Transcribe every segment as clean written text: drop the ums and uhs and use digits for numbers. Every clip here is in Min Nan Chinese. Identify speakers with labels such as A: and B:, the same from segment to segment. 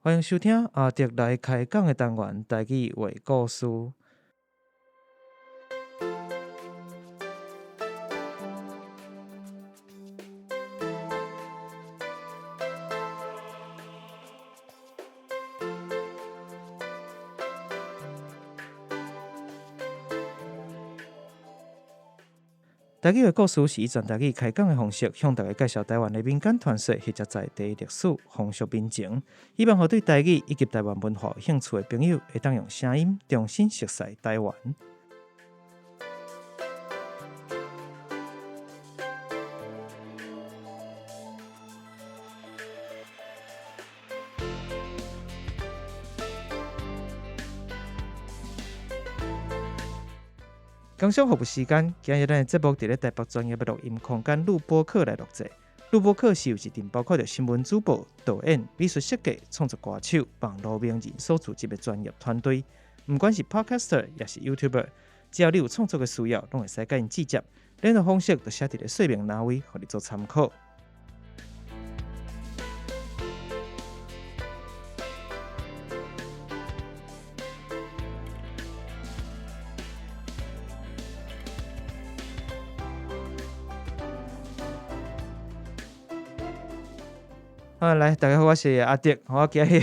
A: 歡迎收聽阿德來開講的單元，台語話故事。台語話故事是以全台語開講的方式，向大家介紹台灣的民間傳說或者在地歷史、風俗民情，希望予對台語以及台灣文化有興趣的朋友，會當用聲音重新熟悉台灣。工商服務時間，今日咱的節目佇咧台北專業的錄音空間錄播客來錄製。錄播客是由一陣包括著新聞主播、導演、美術設計、創作歌手、網路名人所組織的專業團隊。毋管是 Podcaster 抑是 YouTuber，只要你有創作的需要，攏會使佮𪜶接洽。聯絡方式就寫佇咧說明欄位，予你做參考。好，來，大家好，我是阿德。我今日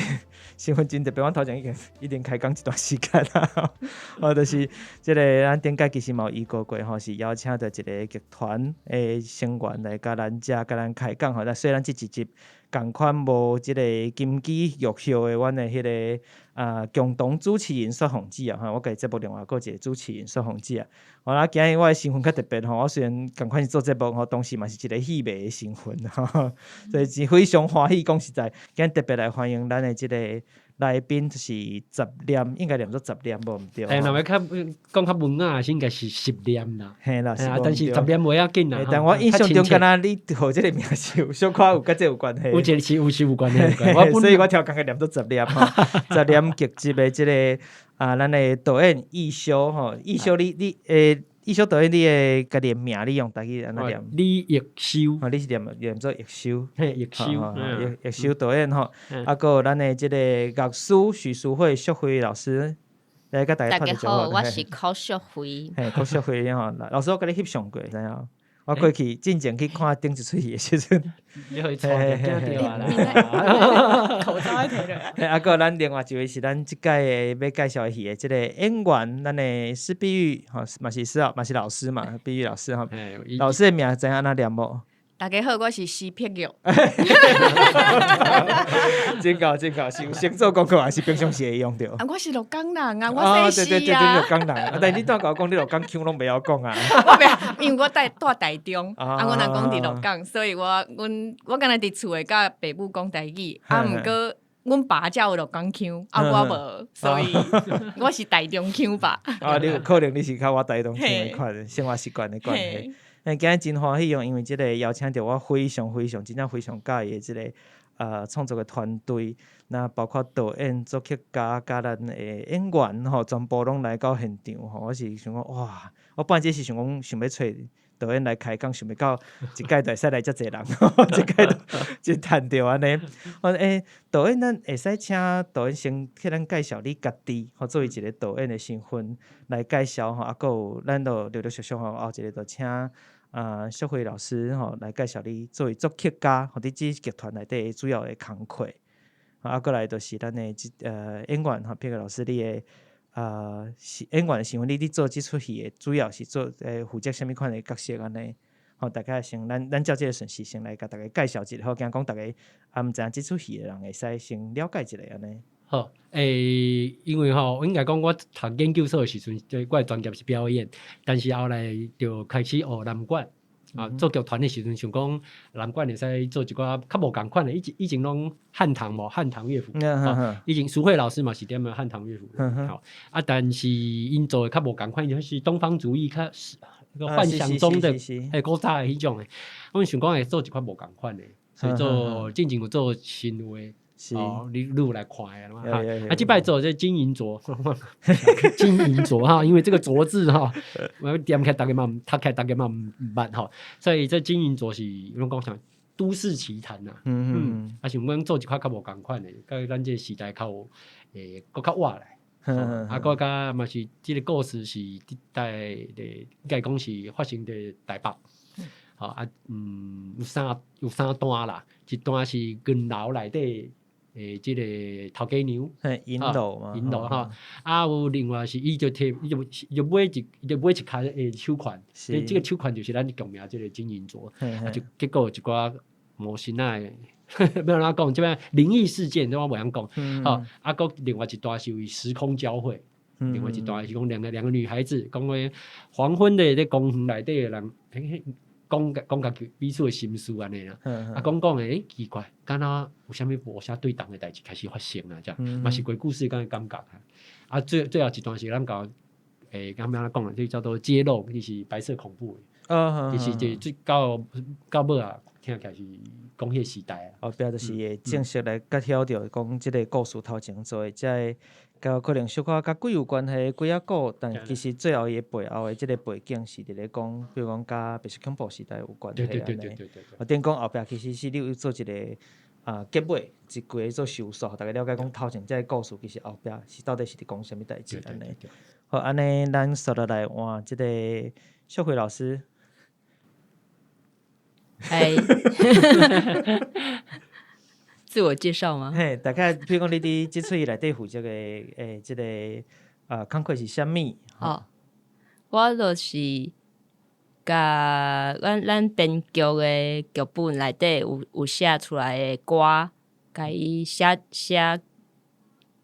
A: 身份真特別，阮頭前已經開講一段時間啦。哦，就是這个咱頂擺其實嘛有預告過吼，是邀請著一个劇團的成員來佮咱遮佮咱開講吼。但雖然這一集仝款無這个金枝玉葉的阮的彼个啊共同主持人雪鳳姊啊，吼，我家己節目另外閣一个主持人雪鳳姊啊。好啦，今日我的身份較特別吼，我雖然仝款是做節目吼，同時嘛是一個戲迷的身份吼，所以是非常歡喜。講實在，今日特別來歡迎咱的這个來賓，就是雜念，應該念做雜念無毋對。
B: 欸，若欲較講較文雅，是應該是十念啦。
A: 嘿啦，
B: 但是雜念袂要緊啦。
A: 但我印象中，敢若你號這个名是有小可有佮這有關係。
B: 有一個是有是有關係，
A: 所以我超工個念做雜念吼，雜念劇集的這个啊，咱的導演易修吼，易修你易修導演，你的家己的名你用台語按怎念？
B: 李易修。
A: 哦，你是念念做易修。
B: 嘿，易修，
A: 易修導演吼。啊，閣有咱的這个樂師許淑慧淑慧老師來佮大家。
C: 大家好，我是柯淑慧。
A: 嘿，柯淑慧吼，老師我佮你翕相過，知影？我過去進前去看頂一齣戲的時陣，
B: 你去帶著鏡對啊？
C: 口罩愛提落
A: 來。啊，閣有咱另外一位是咱這屆的欲介紹的戲的這个演員，咱的施碧玉吼，嘛是施老，嘛是老師嘛，碧玉老師吼。老師的名知影按怎念無？
C: 大家好，我是施碧玉。
A: 真𠢕真𠢕，是有先做功課，還是平常時會用著？
C: 啊，我是鹿港人啊，我細
A: 對對對，你鹿港人。啊，但你拄共我講，你鹿港腔攏袂曉講啊。
C: 我袂曉，因為我住台中，啊，阮阿公佇鹿港，所以我阮我敢若佇厝會佮爸母講台語，啊，毋過阮爸才有鹿港腔，啊，我無，所以我是台中腔吧。
A: 啊，你有可能你是較我台中腔的款，生活習慣的關係。欸，今日真歡喜哦，因為這个邀請著我非常非常真正非常佮意的這个創作的團隊，那包括導演、作曲家、佮咱的演員吼，全部攏來到現場吼。我是想講哇，我本來只是想講想欲揣導演來開講，想袂到一屆就會使來遮濟人，一屆就趁著按呢。我欸，導演，咱會使請導演先替咱介紹你家己，吼，作為一个導演的身份來介紹吼，啊，閣有咱就陸陸續續吼，後一个就請啊淑慧老師吼來介紹你作為作曲家，吼，佇這劇團內底主要的工課。啊，閣來就是咱的這演員吼，碧玉老師你的是演員的身份，你佇做這齣戲的主要是做負責啥物款的角色按呢？吼，大概先咱照這个順序先來共大家介紹一下，好，驚講逐家啊毋知影這齣戲的人會使先了解一下按呢。
B: 好，欸，因為吼，應該講我讀研究所的時陣，我的專業是表演，但是後來就開始學南管。啊，做劇團的時陣想講南管會使做一寡較無仝款的，以前攏漢唐無漢唐樂府，以前淑慧老師嘛是踮漢唐樂府，好啊，但是𪜶做的較無仝款，就是東方主義較幻想中的欸古早的彼種的，阮想講會做一款無仝款的，所以做進前有做神話。哦，你有來看的嘛？啊，這擺做這金銀鐲，金銀鐲哈，因為這個鐲字哈，我點開大家嘛，讀開大家嘛毋捌吼，所以這金銀鐲是攏講啥？都市奇談啊。啊，想講做一款較無仝款的，佮咱這個時代較有閣較活來。啊，閣較嘛是這個故事是佇台的，應該講是發生佇台北。吼啊，有三段啦，一段是銀樓內底的這個頭家娘，
A: 嘿，銀樓嘛，
B: 銀樓吼，啊有另外是伊就提，伊就買一跤的手環，這個手環就是咱劇名這個金銀鐲，啊就結果有一寡魔神仔的，欲按怎講，這擺靈異事件，這我袂曉講，吼，啊，閣另外一段是為時空交匯，另外一段是講兩個女孩子，講話黃昏的咧公園內底的人，講講家己彼此的心事按呢啦，啊講講的，欸奇怪，敢若有啥物無啥對同的代誌開始發生啊，這樣，嘛是鬼故事敢的感覺啊。最後一段是咱共敢欲按怎講啊？這叫做揭露，就是白色恐怖的，其實這最到到尾啊，聽起來是講彼個時代啊。
A: 後壁就是會正式來佮曉著講這個故事頭前做的這个，佮可能小可佮鬼有關係的鬼仔故，但其實最後伊的背後的這個背景是佇咧講，比如講佮白色恐怖時代有關係按呢。我頂講後壁其實是你有做一個啊結尾，一規个做收煞，予大家了解講頭前這個故事其實後壁是到底是佇講啥物代誌按呢。好，按呢咱紲落來換這個秀慧老師。
D: 嗨，自我介紹嗎？
A: 嘿，大概比如講你佇這齣戲內底負責的這個工課是啥物？
D: 哦，我就是共咱編劇的劇本內底有寫出來的歌，共伊寫寫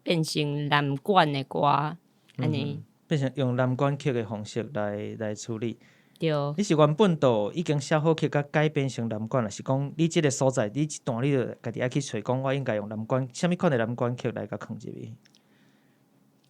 D: 變成南管的歌，按呢。
A: 變成用南管曲的方式來處理。
D: 對。
A: 你是原本就已經寫好曲，佮改編成南管，還是講你這個所在，你一段你就家己愛去揣，講我應該用南管，啥物款的南管曲來共囥入去？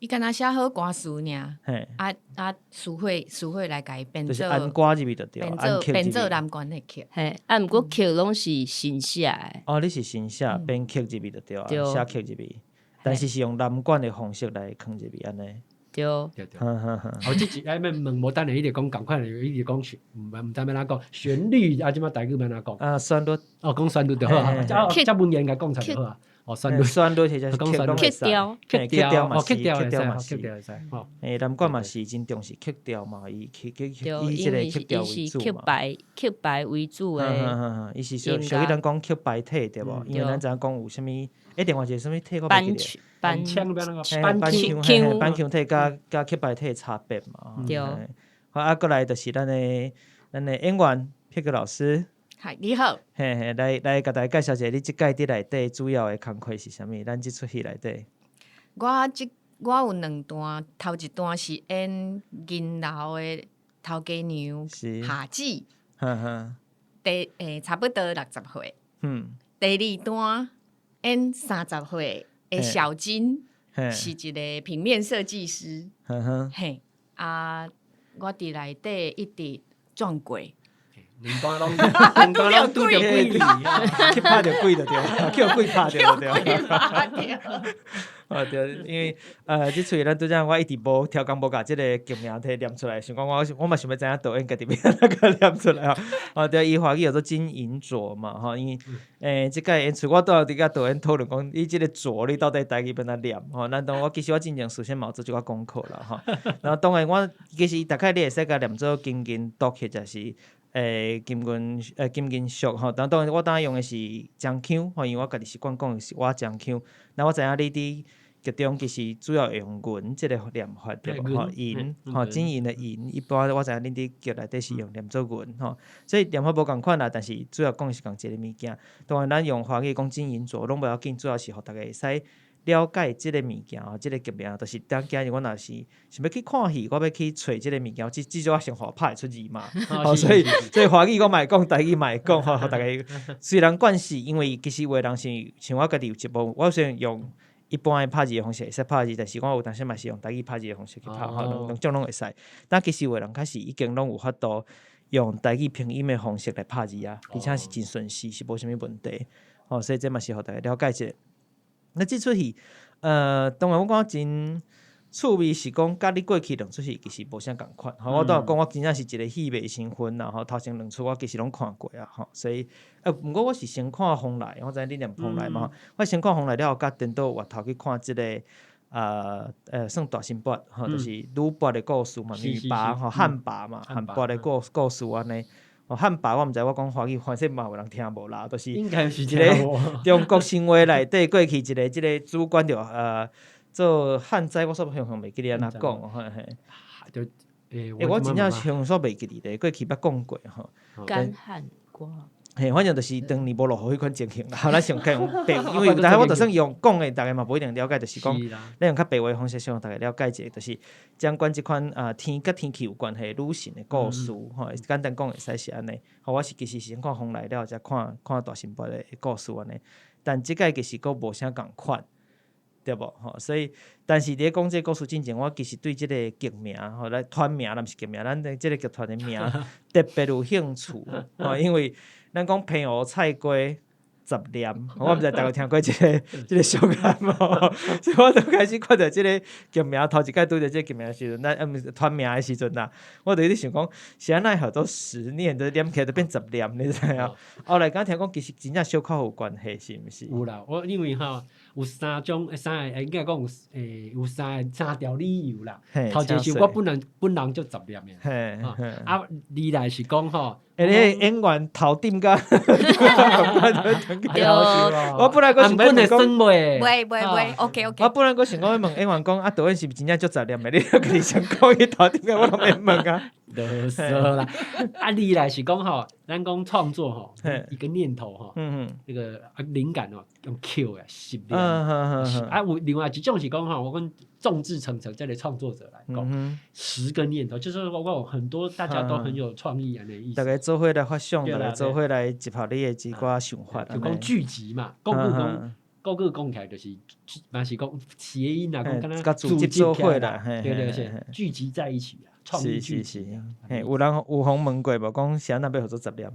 C: 伊敢若寫好歌詞爾，啊啊，淑慧來共伊編
A: 做，按歌入去就對，
C: 編做南管的曲。
D: 嘿，啊，毋過曲攏是新寫的。
A: 哦，你是新寫編曲入去就對啊，寫曲入去，但是是用南管的方式來囥入去按呢。
D: 對，
B: 對對。哦，這一愛欲問無等下一直講仝款的，一直講旋，毋知欲按怎講旋律啊，這擺台語欲按怎講？
A: 啊，旋律。
B: 哦，講旋律就好啊，這文言共講出來就好啊。哦，旋律。
A: 旋律或者是
D: 曲調，
A: 曲調嘛是，
B: 曲
A: 調嘛是，
B: 曲調會使。
A: 南管嘛是真重視曲調嘛，伊曲曲以這個曲調為主嘛。
D: 曲牌為主的。
A: 伊是屬於咱講曲牌體對無？因為咱知影講有啥物，另外一個啥物體我袂記得。
B: 班腔，
A: 班腔，班腔體佮曲牌體差別嘛。
D: 對。
A: 好，啊，閣來就是咱的演員佩格老師。
C: 嗨，你好。
A: 嘿嘿，來共大家介紹一下，你這屆佇內底主要的工課是啥物？咱這齣戲內底。
C: 我有兩段，頭一段是演銀樓的頭家娘夏子。差不多60歲。第二段演30歲的小金，是一個平面設計師。嘿，啊，我佇內底一直撞鬼。
B: 兩段攏拄著鬼，
A: 去拍著鬼就對，去予鬼拍著就對。哦對，因為這齣戲咱拄才我一直無刁工無共這个劇名提念出來，想講我嘛想欲知影導演家己欲按怎共念出來吼。哦對，伊華語叫做金銀鐲嘛吼，因為這屆演出我拄仔佇佮導演討論講，你這个鐲你到底台語欲按怎念吼？咱當我其實我進前事先嘛有做一寡功課啦吼。然後當然我其實大概你會使共念做金銀鐲或者是金銀屬吼，但當然我當用的是漳腔吼，因為我家己習慣講的是我漳腔。那我知影你佇劇中其實主要會用銀這个念法對無吼？銀吼，金銀的銀，一般我知影恁佇劇內底是用念做銀吼，所以念法無仝款啦，但是主要講的是仝一个物件。當然咱用華語講金銀鐲攏無要緊，主要是予大家會使了解這个物件吼，這个劇名就是當今日我若是想欲去看戲，我欲去揣這个物件，至少我先予我拍會出字嘛。吼，所以華語我嘛會講，台語嘛會講，吼，予大家雖然慣勢，因為其實有的人是像我家己有一部，我雖然用一般的拍字的方式會使拍字，但是我有當時嘛是用台語拍字的方式去拍，吼，兩種攏會使。但其實有的人較是已經攏有法度用台語拼音的方式來拍字啊，而且是真順勢，是無啥物問題。吼，所以這嘛是予大家了解一下。那這齣戲，當然我感覺真，趣味是講，佮你過去兩齣戲其實無啥仝款。吼，我拄仔講我真正是一個戲迷身份啦，吼，頭前兩齣我其實攏看過啊，吼，所以，毋過我是先看風來，我知影你念風來嘛，我先看風來了後，佮顛倒越頭去看這個，算大神跋，吼，就是女跋的故事嘛，女跋吼，漢跋嘛，漢跋的故事按呢。哦，漢跋我毋知我講華語，反正嘛有人聽無啦，就是
B: 應該是
A: 一個中國神話內底過去一個這個主管著做旱災，我煞雄雄袂記得按怎講，嘿嘿。
B: 就欸，
A: 我真正雄煞袂記得咧，過去捌講過吼。
D: 乾旱歌。
A: 嘿，反正就是當年無落雨彼款情形啦。咱上較用白，因為但係我就算用講的，逐家嘛無一定了解，就是講，咱用較白話方式，讓逐家了解一下，就是掌管這款啊天佮天氣有關係女神的故事，吼，簡單講會使是按呢。吼，我是其實是先看風來了，才看看大神跋的故事按呢。但這擺其實閣無啥仝款。對無吼，所以，但是佇咧講這個故事進前，我其實對這個劇名吼，來團名，毋是劇名，咱這個劇團的名特別有興趣吼，因為咱講澎湖菜瓜雜念，我毋知逐家有聽過這個俗諳無，所以我就開始看著這個劇名，頭一擺拄著這個劇名的時陣，咱毋是團名的時陣啦，我就一直想講，是按怎會號做十念，就念起來就變十念，你知影？後來敢聽講，其實真正小可有關係，是毋是？
B: 有啦，我因為吼。有三種，三個，應該講有，有三條理由啦。頭一個是我本人足雜念的，啊，二來是講吼，
A: 欸，你演員頭頂甲，我本來閣想欲問講，
C: 袂袂袂，OK OK。
A: 我本來閣想講欲問演員講，啊，導演是毋是真正足雜念的？你家己先講伊頭頂個，我攏免問啊。
B: 囉嗦啦，啊，二來是講吼，咱講創作吼，一個念頭吼，那個靈感哦，用 Q 的十念。啊，有另外一種是講吼，我講眾志成城，這個創作者來講，10個念頭，就是說我有很多大家都很有創意按呢意思。
A: 逐家做伙來發想，逐家做伙來集合你的這寡想法。
B: 就講聚集嘛，國語講國語講起來就是，嘛是講諧音啊，講敢若
A: 組織做伙啦，
B: 對對對，聚集在一起啊。
A: 是是是，嘿，有人有予問過無？講是按怎欲號做雜念？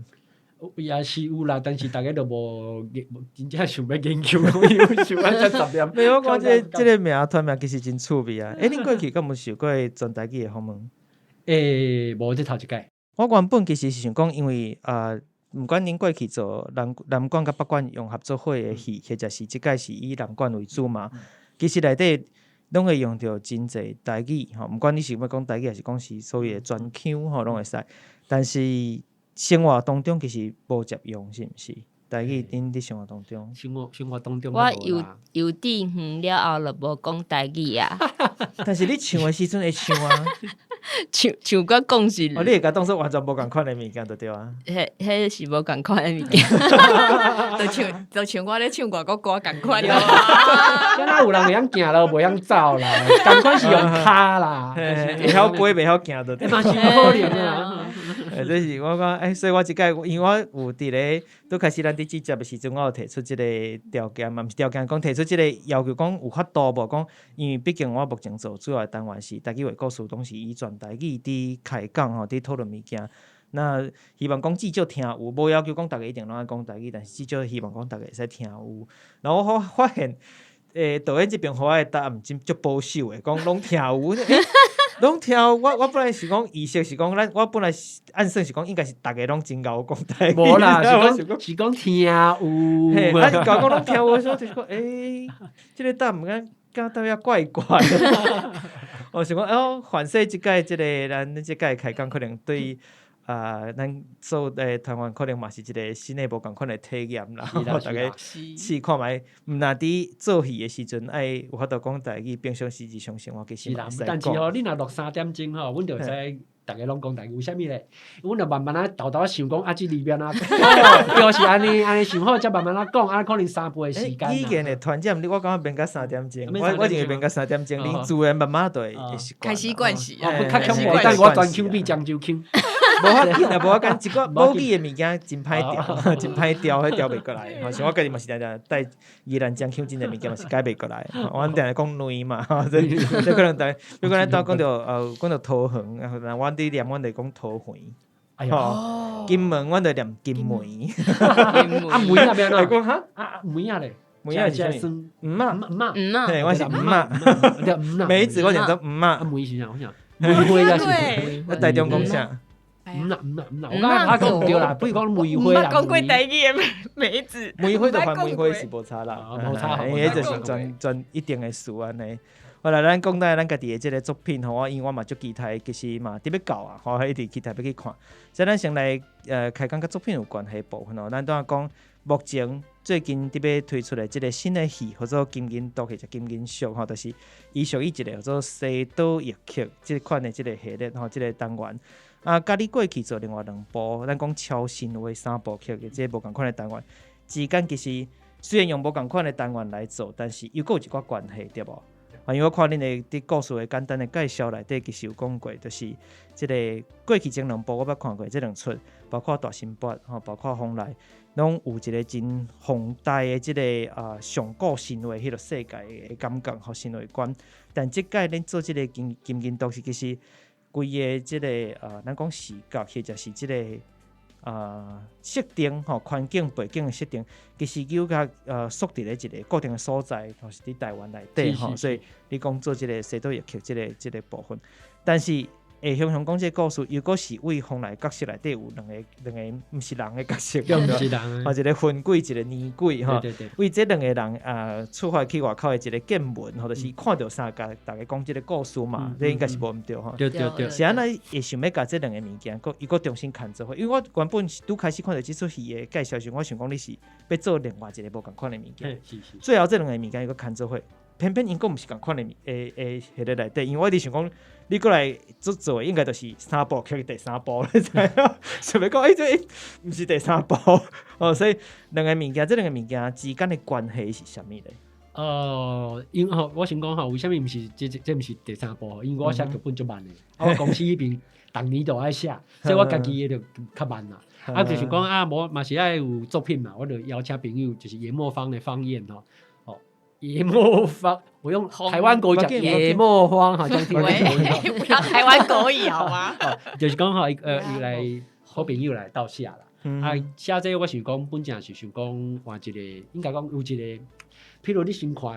B: 也是有啦，但是逐家都無真正想欲研究，講想按怎雜念。
A: 沒有，我講這個名團名其實真趣味啊！欸，恁過去敢有受過全台語的訪問？
B: 欸，無，這頭一擺。
A: 我原本其實是想講，因為啊，毋管恁過去做南管佮北管融合做伙的戲，或者是這擺是以南管為主嘛，其實內底攏會用著真濟台語吼，毋管你是欲講台語，抑是講是所謂的專腔吼，攏會使。但是生活當中其實無捷用，是毋是？台語恁佇生活當中，
B: 生活當中，
D: 我幼稚園了後就無講台語啊。
A: 但是你唱的時陣會唱啊？
D: 唱唱佮講是，
A: 哦，你會共當做完全無仝款的物件就對啊。
D: 彼是無仝款的物件，
C: 就像我咧唱外國歌仝款咯。
B: 敢若有人會曉行路，袂曉走啦，仝款是用跤啦，
A: 會曉飛袂曉行就對。
B: 嘛是有可能啊。
A: 這是我講，欸，所以我這擺，因為我有佇咧，拄開始咱佇節目的時陣，我有提出這個條件嘛，毋是條件，講提出這個要求，講有法度無？講因為畢竟我目前做主要的單元是台語話故事，攏是以全台語佇開講吼，佇討論物件。那希望講至少聽有，無要求講逐家一定攏愛講台語，但是至少希望講逐家會使聽有。然後我發現，導演這邊予我的答案真足保守的，講攏聽有。攏聽有，我本來是講預設是講，咱我本來是按算是講，應該是逐家攏真𠢕講台語。
B: 無啦，是講聽有。
A: 嘿，啊，是講攏聽有的時候，就是講，欸，這個答案敢敢倒遐怪怪。我想講，哦，反正這擺這個咱這擺開講，可能對啊，咱所有的團員可能嘛是一個新的無仝款的體驗啦。逐家試看覓，毋若佇做戲的時陣，愛有法度講台語，平常時日常生活其實嘛會使
B: 講。但是吼，你若錄3點鐘吼，阮就會使逐家攏講台語，為啥物咧？阮就慢慢仔沓沓仔想講，啊，這裡面啊，就是按呢按呢想好，才慢慢仔講，啊，可能3倍的時間。
A: 語言的傳染，你我感覺免甲3點鐘，我認為免甲3點鐘，你自然慢慢就會習慣。
C: 開始慣勢。
B: 哦，較恐怖，但我專腔變漳州腔。
A: 無要緊啊，無要緊，一個母語的物件真歹調，真歹調，彼調袂過來。像我家己嘛是定定帶宜蘭漳腔，真濟物件嘛是改袂過來。阮定定講卵嘛，這可能逐，比如講咱拄講著講著桃園，若阮佇念，阮就講桃園。
B: 哎喲，
A: 金門阮就念金門。
B: 啊，梅仔欲按怎？講哈？啊，梅仔咧？
A: 梅仔是啥物？毋仔，
B: 毋仔，
D: 毋仔，
A: 嘿，我是毋仔。
B: 對，毋仔。
A: 梅子我念做毋仔。
B: 啊，梅是啥？我想梅花也是。
A: 我台中講啥？
B: 毋仔，毋仔，毋仔，我感覺講毋對啦，不如講梅花啦。
C: 毋捌講過台語的梅子。
A: 梅花就番梅花是無差啦，
B: 無差。
A: 因為就是專專一定的詞按呢。後來咱講到咱家己的這個作品吼，我因為我嘛足期待，其實嘛佇欲到啊，吼，一直期待欲去看。所以咱先來開講佮作品有關係的部分吼，咱拄仔講目前最近佇欲推出的這個新的戲，號做《金銀毒》或者《金銀術》吼，就是伊屬於一個叫做西島異曲這款的這個系列吼，這個單元。啊，佮你過去做另外兩部，咱講超神話三部曲的這個無仝款的單元之間，其實雖然用無仝款的單元來做，但是又閣有一寡關係，對無？啊，因為我看恁的佇故事的簡單的介紹內底，其實有講過，就是這個過去前兩部我捌看過，這兩齣包括大神跋吼，包括風來，攏有一個真宏大的這個上古神話彼個世界的感覺和神話觀。但這擺恁做這個金金銀毒是其實規個這個咱講視覺或者是這個設定吼，環境背景的設定，其實有較設佇咧一個固定的所在，吼是佇台灣內底吼，所以你講做這個西島異曲這個這個部分，但是會雄雄講這個故事，又閣是為風來角色內底有兩個兩個毋是人的角色，
B: 毋是人，
A: 吼一個魂鬼，一個年鬼吼，為這兩個人出發去外口的一個見聞，或者是看著啥，共大家講這個故事嘛，這應該是無毋對吼。
B: 對對對。
A: 是按怎會想欲共這兩個物件，閣又閣重新牽做伙？因為我原本是拄開始看著這齣戲的介紹時，我想講你是欲做另外一個無仝款的物件。最後這兩個物件又閣牽做伙，偏偏𪜶閣毋是仝款的物，會會彼个內底，因為我一直想講，你過來做做的應該就是三部曲第三部，你知影？想欲講，欸，這毋是第三部哦，所以兩個物件，這兩個物件之間的關係是啥物咧？
B: 因吼，我先講吼，為啥物毋是這這這毋是第三部？因為我寫劇本足慢的，啊，我公司彼邊逐年都愛寫，所以我家己的就較慢啦。啊，就是講啊，無嘛是愛有作品嘛，我就邀請朋友，就是研墨坊的方燕吼。研墨坊，我用台灣國語講研墨坊，好像聽
C: 不要台灣國語好嗎？
B: 就是講吼，伊來好朋友來鬥寫啦。啊，寫這個我想講，本正是想講換一個，應該講有一個，譬如你先看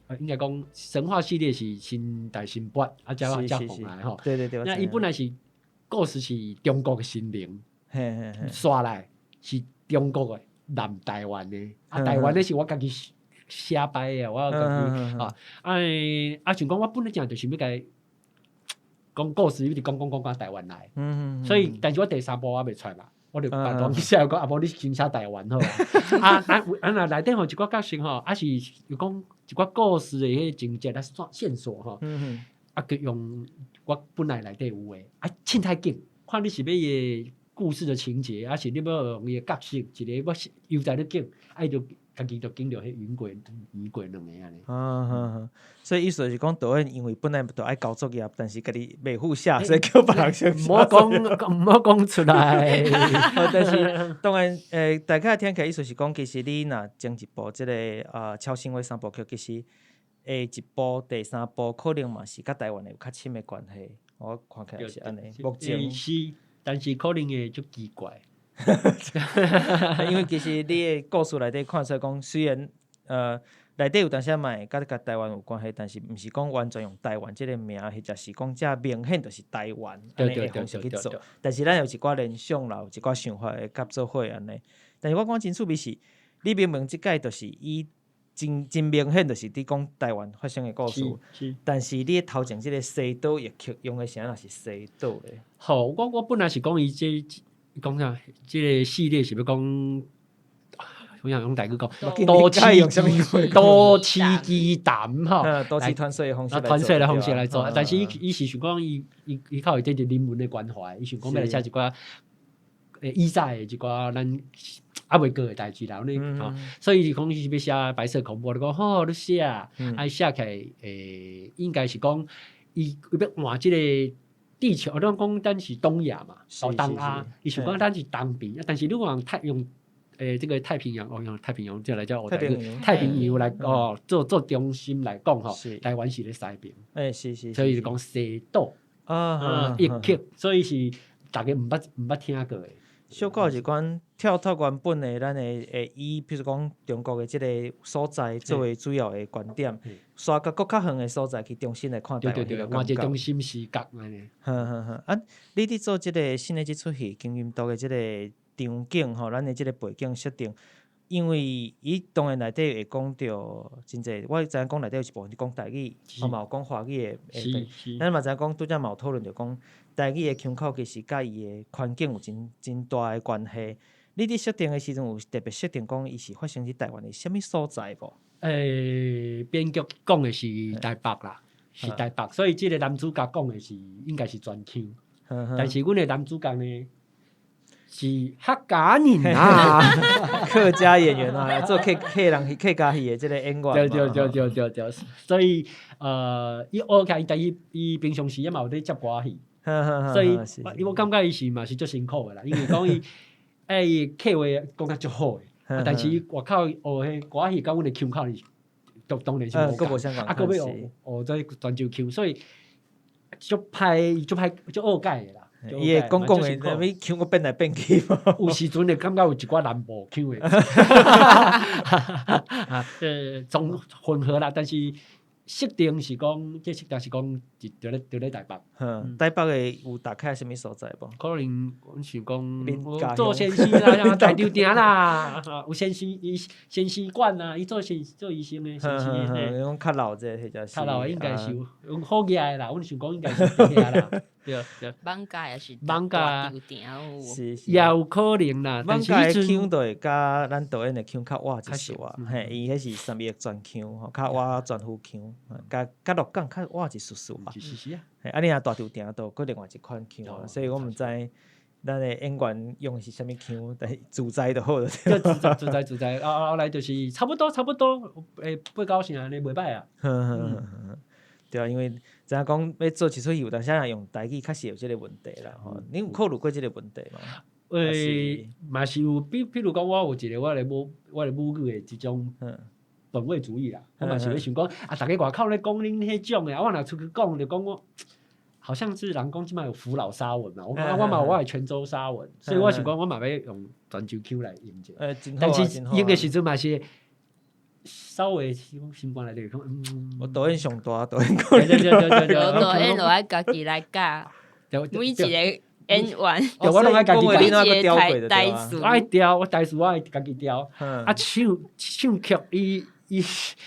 B: 的，應該講神話系列是先大神跋，啊，才才紅來吼。
A: 對對對。
B: 那伊本來是故事是中國的神明，刷來是中國的南台灣的，啊，台灣的是我家己寫歹的，我家己啊，啊，想講我本來正就想欲共伊講故事，一直講講講講台灣來，所以，但是我第三部我袂出來嘛，我就把東西寫講，啊無你先寫台灣好啊，啊啊啊，內底吼一寡角色吼，啊是有講一寡故事的彼個情節啊線索吼，啊，佮用我本來內底有的，啊，凊彩揀，看你是欲伊的故事的情節，還是你欲用伊的角色，一個我悠哉咧揀，啊，伊就家己就揀著彼雲鬼、女鬼兩個按呢。
A: 啊，所以意思就是講導演因為本來就愛交作業，但是家己袂赴寫，所以叫別人先
B: 寫。毋好講，毋好講出來。
A: 但是當然，大概聽起來意思是講，其實你若前一部這個超神話三部曲，其實下一部第三部可能嘛是佮台灣的有較深的關係。我看起來是按呢。目前
B: 是，但是可能會足奇怪。
A: 因為其實你的故事內底看出來講，雖然內底有當時嘛會佮佮台灣有關係，但是毋是講完全用台灣這個名，或者是講遮明顯就是台灣按呢的方式去做。但是咱有一寡聯想啦，有一寡想法會合做伙按呢。但是我感覺真趣味是，你明明這擺就是以真真明顯就是佇講台灣發生的故事，但是你頭前這個西島異曲用的啥若是西島咧？
B: 好，我本來是講伊這。講啥？這個系列是欲講，我想用台語講，都市都市奇談吼，
A: 都市傳說的方式，
B: 傳說的方式來做。但是伊伊是想講，伊伊伊較有這個人文的關懷，伊想講欲來寫一寡以早的一寡咱猶未過的代誌啦，按呢吼，所以講伊是欲寫白色恐怖，你講好，你寫，啊寫起來應該是講伊伊欲換這個。地球，我講咱是東亞嘛，哦東亞，伊想講咱是東邊，但是你講太用這個太平洋，哦用太平洋這來叫太平洋來哦做做中心來講吼，台灣是咧西邊，
A: 是是，
B: 所以就講西島啊異曲，所以是大家毋捌毋捌聽過的。
A: 小可有一款跳脫原本的咱的會以，譬如講中國的這個所在作為主要的觀點，煞佮閣較遠的所在去重新來看台灣。
B: 對對對，換一個中心視角按呢。
A: 哼哼哼，啊，你佇做這個新的這齣戲，金銀毒的這個場景吼，咱的這個背景設定，因為伊當然內底會講著真濟，我知影講內底有一部分是講台語，嘛有講華語的，咱嘛知影講拄才嘛有討論著講台語的腔口其實佮伊的環境有真真大的關係。你佇設定的時陣有特別設定講伊是發生佇台灣的啥物所在無？
B: 編劇講的是台北啦，是台北，所以這個男主角講的是應該是泉腔，但是阮的男主角呢？是客家人啊，
A: 客家演員啊，做客客人客家戲的這個演員。
B: 對對對對對對，所以伊學起來，但伊伊平常時也嘛有咧接歌戲，所以我感覺伊是嘛是足辛苦的啦，因為講伊欸客話講甲足好的，但是伊外口學彼歌戲佮阮的腔口是，當然是無仝，啊，閣欲學學這泉州腔，所以足歹足歹足惡改的啦。
A: 伊會講講的，啥物腔閣變來變去。
B: 有時陣會感覺有一寡南部腔的，啊，總混合啦。但是設定是講，這設定是講，佇咧台北。
A: 台北的有大概啥物所在無？
B: 可能阮想講做先生啦，大稻埕啦，有先生醫先生館啊，伊做先做醫生的先生的。
A: 講較老者或者是。
B: 較老的應該是有好額的啦，阮想講應該是佇遐啦。對對，
D: 艋舺也是
B: 艋舺，
A: 也
B: 有可能啦。
A: 艋舺的腔就會佮咱導演的腔較倚一絲仔，嘿，伊彼是三義泉腔吼，較倚泉府腔，佮鹿港較倚一絲絲吧。
B: 是是啊。
A: 嘿，啊，你若大稻埕就閣另外一款腔，所以我毋知咱的演員用的是啥物腔，但是自在就好了。
B: 自在自在自在，後後來就是差不多差不多，八九成按呢袂䆀啊。
A: 對啊，因為知影講欲做一齣戲，有當時若用台語，確實有這個問題啦。吼，你有考慮過這個問題嗎？
B: 嘛是有，比如講，我有一個我的母語的這種本位主義啦。我嘛是咧想講，啊，逐家外口咧講恁彼種的，啊，我若出去講，就講我好像是人講這擺有福佬沙文嘛，我嘛有我的泉州沙文，所以我想講，我嘛欲用泉州腔來用者。但是用的時陣嘛是。稍微心肝內底講，
A: 我導演上大，導演
D: 講，對對對對對，導演就愛家己來教，每一個演員，
B: 我攏愛家己
D: 教，每一個台詞，
B: 我愛調，我台詞我愛家己調，啊唱唱曲，伊伊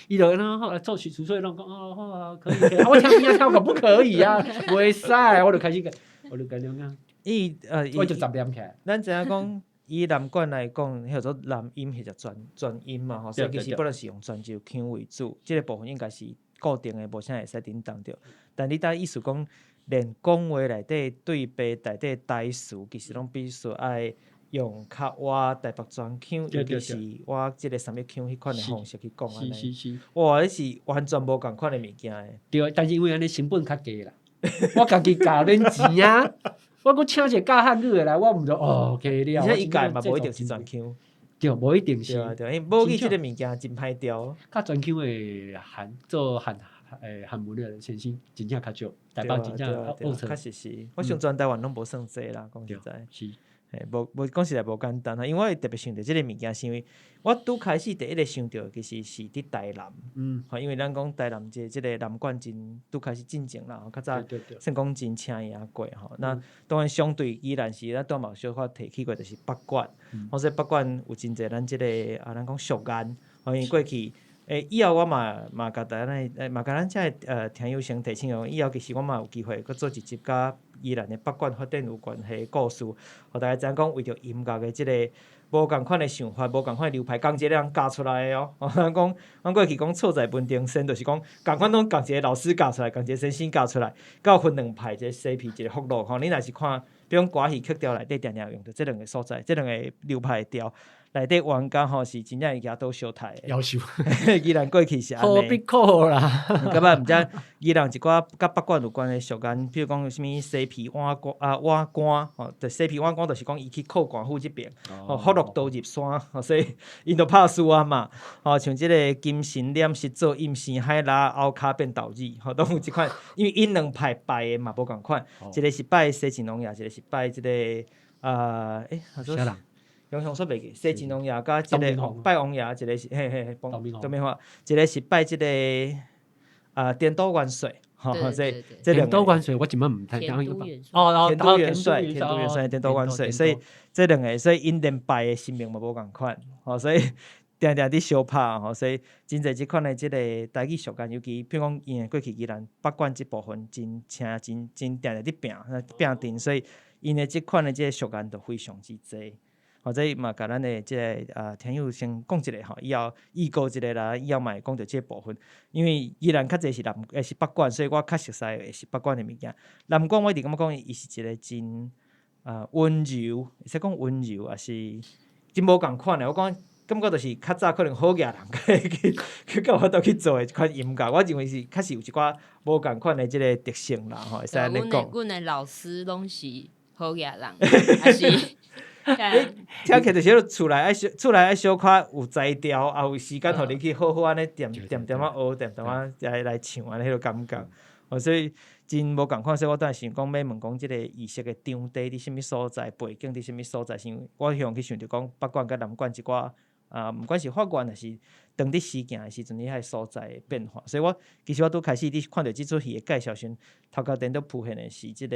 B: 伊就按怎作曲純粹攏講哦好啊，可以可以，啊我聽邊仔聽過不可以啊，袂使，我就開始我就共講，
A: 伊
B: 我就雜念起來，
A: 咱知影講。以南管來講，彼叫做南音或者泉泉音嘛吼，所以其實本來是用泉州腔為主，這個部分應該是固定的，無啥會使振動著。但你佇意思講，連講話內底對白內底台詞，其實攏必須愛用較倚台北泉腔，尤其是倚這個三義腔彼款的方式去講按呢。
B: 是是是。
A: 哇，彼是完全無仝款的物件欸。
B: 對，但是因為按呢成本較低啦，我家己教免錢啊。我閣請一個教漢語的來，我毋就哦，加了。
A: 而且伊教嘛無一定是泉腔，
B: 對，無一定是。
A: 對對，因為母語這個物件真歹調。
B: 教泉腔的漢做漢漢文的先生真正較少，台北真正學
A: 確實是，我想全台灣攏無算濟啦，講實在。
B: 是。
A: 嘿，無無講實在無簡單啊，因為我會特別想著這個物件，是因為我拄開始第一個想著其實是佇台南，吼，因為咱講台南這個南管真拄開始進前啦，較早算講真請名過吼。那當然相對宜蘭是咱拄嘛有小可提起過，就是北管，吼，所以北管有真濟咱這個啊，咱講俗諺，吼，因為過去以後我嘛嘛共大家嘛共咱遮的聽友先提醒講，以後其實我嘛有機會閣做一集佮宜蘭的北管發展有關係的故事，予大家知影講為著音樂的這個無仝款的想法，無仝款的流派，仝一個人教出來的哦。咱講，咱過去講錯在文定先，就是講仝款攏仝一個老師教出來，仝一個先生教出來，到分兩派，一個西皮，一個福祿吼。你若是看，比如講歌戲曲調內底，定定用著這兩個所在，這兩個流派的調。內底冤家吼是真正會舉刀相殺的。
B: 夭壽。
A: 宜蘭過去是按呢。
B: 何必苦啦？
A: 感覺毋知宜蘭一寡佮北管有關的俗諺，比如講啥物西皮碗官啊碗官吼，就西皮碗官就是講伊去靠官府這邊，吼福祿刀入山，吼所以𪜶就拍輸啊嘛。吼像這個金神念實做陰生海螺拗跤變豆子，吼攏有這款，因為𪜶兩派拜的嘛無仝款，一個是拜西晉王爺，一個是拜這個。啊，欸，
B: 啥人？
A: 英雄所袂记，西晋王爷佮這个拜王爷，一个是嘿嘿嘿，
B: 唐
A: 明皇，一个是拜這个啊田都元帅，吼，這這
B: 田都元帅我這擺毋知。
A: 哦，田都元帅，田都元帅，田都元帅，所以這兩个，所以𪜶連拜的神明嘛無仝款，吼，所以定定佇相拍，吼，所以真濟這款的這個台語俗諺，尤其譬如講，因為過去宜蘭北管這部分真請真真定定佇拼拼陣，所以𪜶的這款的這個俗諺就非常之濟。或者嘛，共咱的這个聽友先講一下吼，以後預告一下啦，以後嘛會講著這個部分。因為宜蘭較濟是南，是北管，所以我較熟悉的是北管的物件。南管我一直感覺講伊是一個真溫柔，會使講溫柔，抑是真無仝款的。我講感覺就是較早可能好額人去去較有法度去做的一款音樂，我認為是確實有一寡無仝款的這個特性啦，吼，會使按呢講。
D: 阮的老師攏是好額人，還是？
A: 你聽起來就是厝內愛小，厝內愛小可有才調，也有時間予你去好好按呢恬恬恬仔學，恬恬仔來來唱按呢彼個感覺。哦，所以真無仝款，所以我等下想講欲問講這個儀式的場地佇啥物所在，背景佇啥物所在，是因為我向去想著講北管佮南管一寡啊，毋管是發源抑是當佇實行的時陣，你彼所在的變化。所以我其實我拄開始佇看著這齣戲的介紹時，頭殼頂都浮現的是這個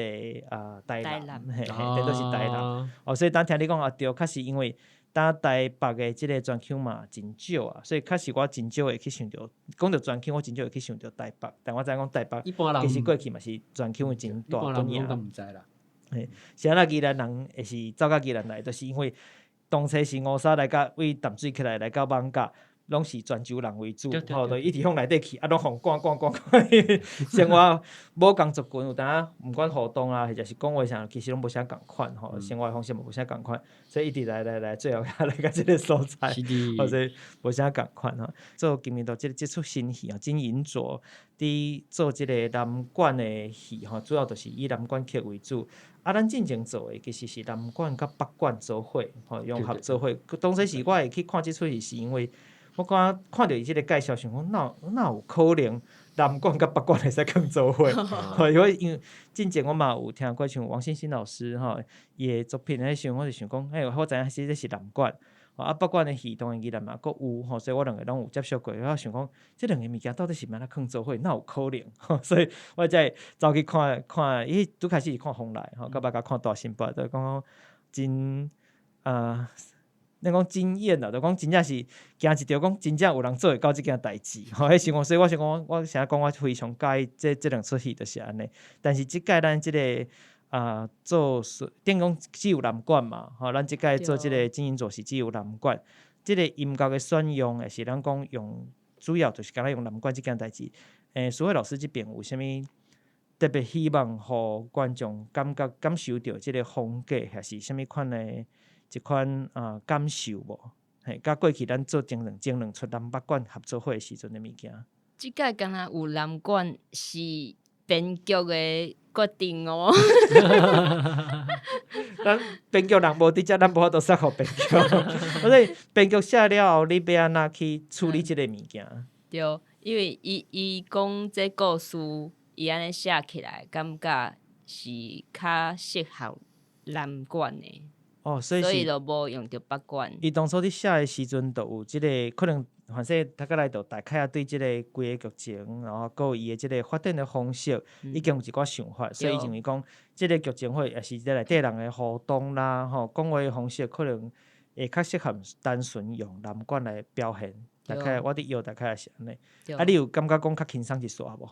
A: 啊台南，嘿嘿，顛倒是台南。哦，所以當聽你講啊對，確實因為當台北的這個專腔嘛真少啊，所以確實我真少會去想著講著專腔，我真少會去想著台北。但我知影講台北其實過去嘛是專腔的真大本營。嘿，是按怎宜蘭人會是走到宜蘭來，就是因為當初是吳沙來到佇淡水起來來到艋舺，攏是泉州人為主，吼，就一直向內底去，啊，攏予趕趕趕趕，生活無仝族群有當毋管互動啊，或者是講話啥，其實攏無啥仝款吼，生活方式嘛無啥仝款，所以一直來來來，最後來到這個所在，吼，所以無啥仝款吼。做金銀島這這齣新戲吼，金銀鐲佇做這個南管的戲吼，主要就是以南管曲為主。啊，咱進前做的其實是南管佮北管做伙，吼，融合做伙。當初是我會去看這齣戲，是因為我感覺看著伊這個介紹，想講哪哪有可能南管佮北管會使囥做伙？吼，因為因為進前我嘛有聽過像王心心老師吼，伊的作品，彼時陣我就想講，欸，我知影這是南管。啊，北管的戲當然宜蘭嘛，閣有吼，所以我兩个攏有接觸過。我想講，這兩个物件到底是按怎囥做伙，哪有可能？所以我才會走去看看，伊拄開始是看風來吼，到尾才看大新北，就講真啊，咱講驚豔啦，就講真正是驚一著，講真正有人做會到這件代誌。吼，彼時我所以我想講，我啥講我非常佮意這這兩齣戲，就是按呢。但是這擺咱這个啊，做等於講只有南管嘛，吼，咱這擺做這个金銀鐲是只有南管，這个音樂的選用也是咱講用，主要就是敢若用南管這件代誌。欸，淑惠老師這邊有啥物特別希望予觀眾感覺感受著這个風格，抑是啥物款的一款啊感受無？嘿，佮過去咱做前兩前兩齣南北管合作伙時陣的物件。
D: 這擺敢若有南管是編劇的決定哦。
A: 咱編劇人無佇遮，咱無法度說予編劇。所以編劇寫了後，你欲按怎去處理這个物件？
D: 對，因為伊伊講這故事，伊按呢寫起來，感覺是較適合南管的。
A: 哦，所以
D: 所以就無用著北管。
A: 伊當初佇寫的時陣，就有這个可能，反正大概來就大概啊，對這個規个劇情，然後閣有伊的這個發展的方式，已經有一寡想法，所以伊認為講，這個劇情會也是這內底人的互動啦，吼，講話的方式可能會較適合單純用南管來表現。大概我佇臆大概也是按呢。啊，你有感覺講較輕鬆一絲無？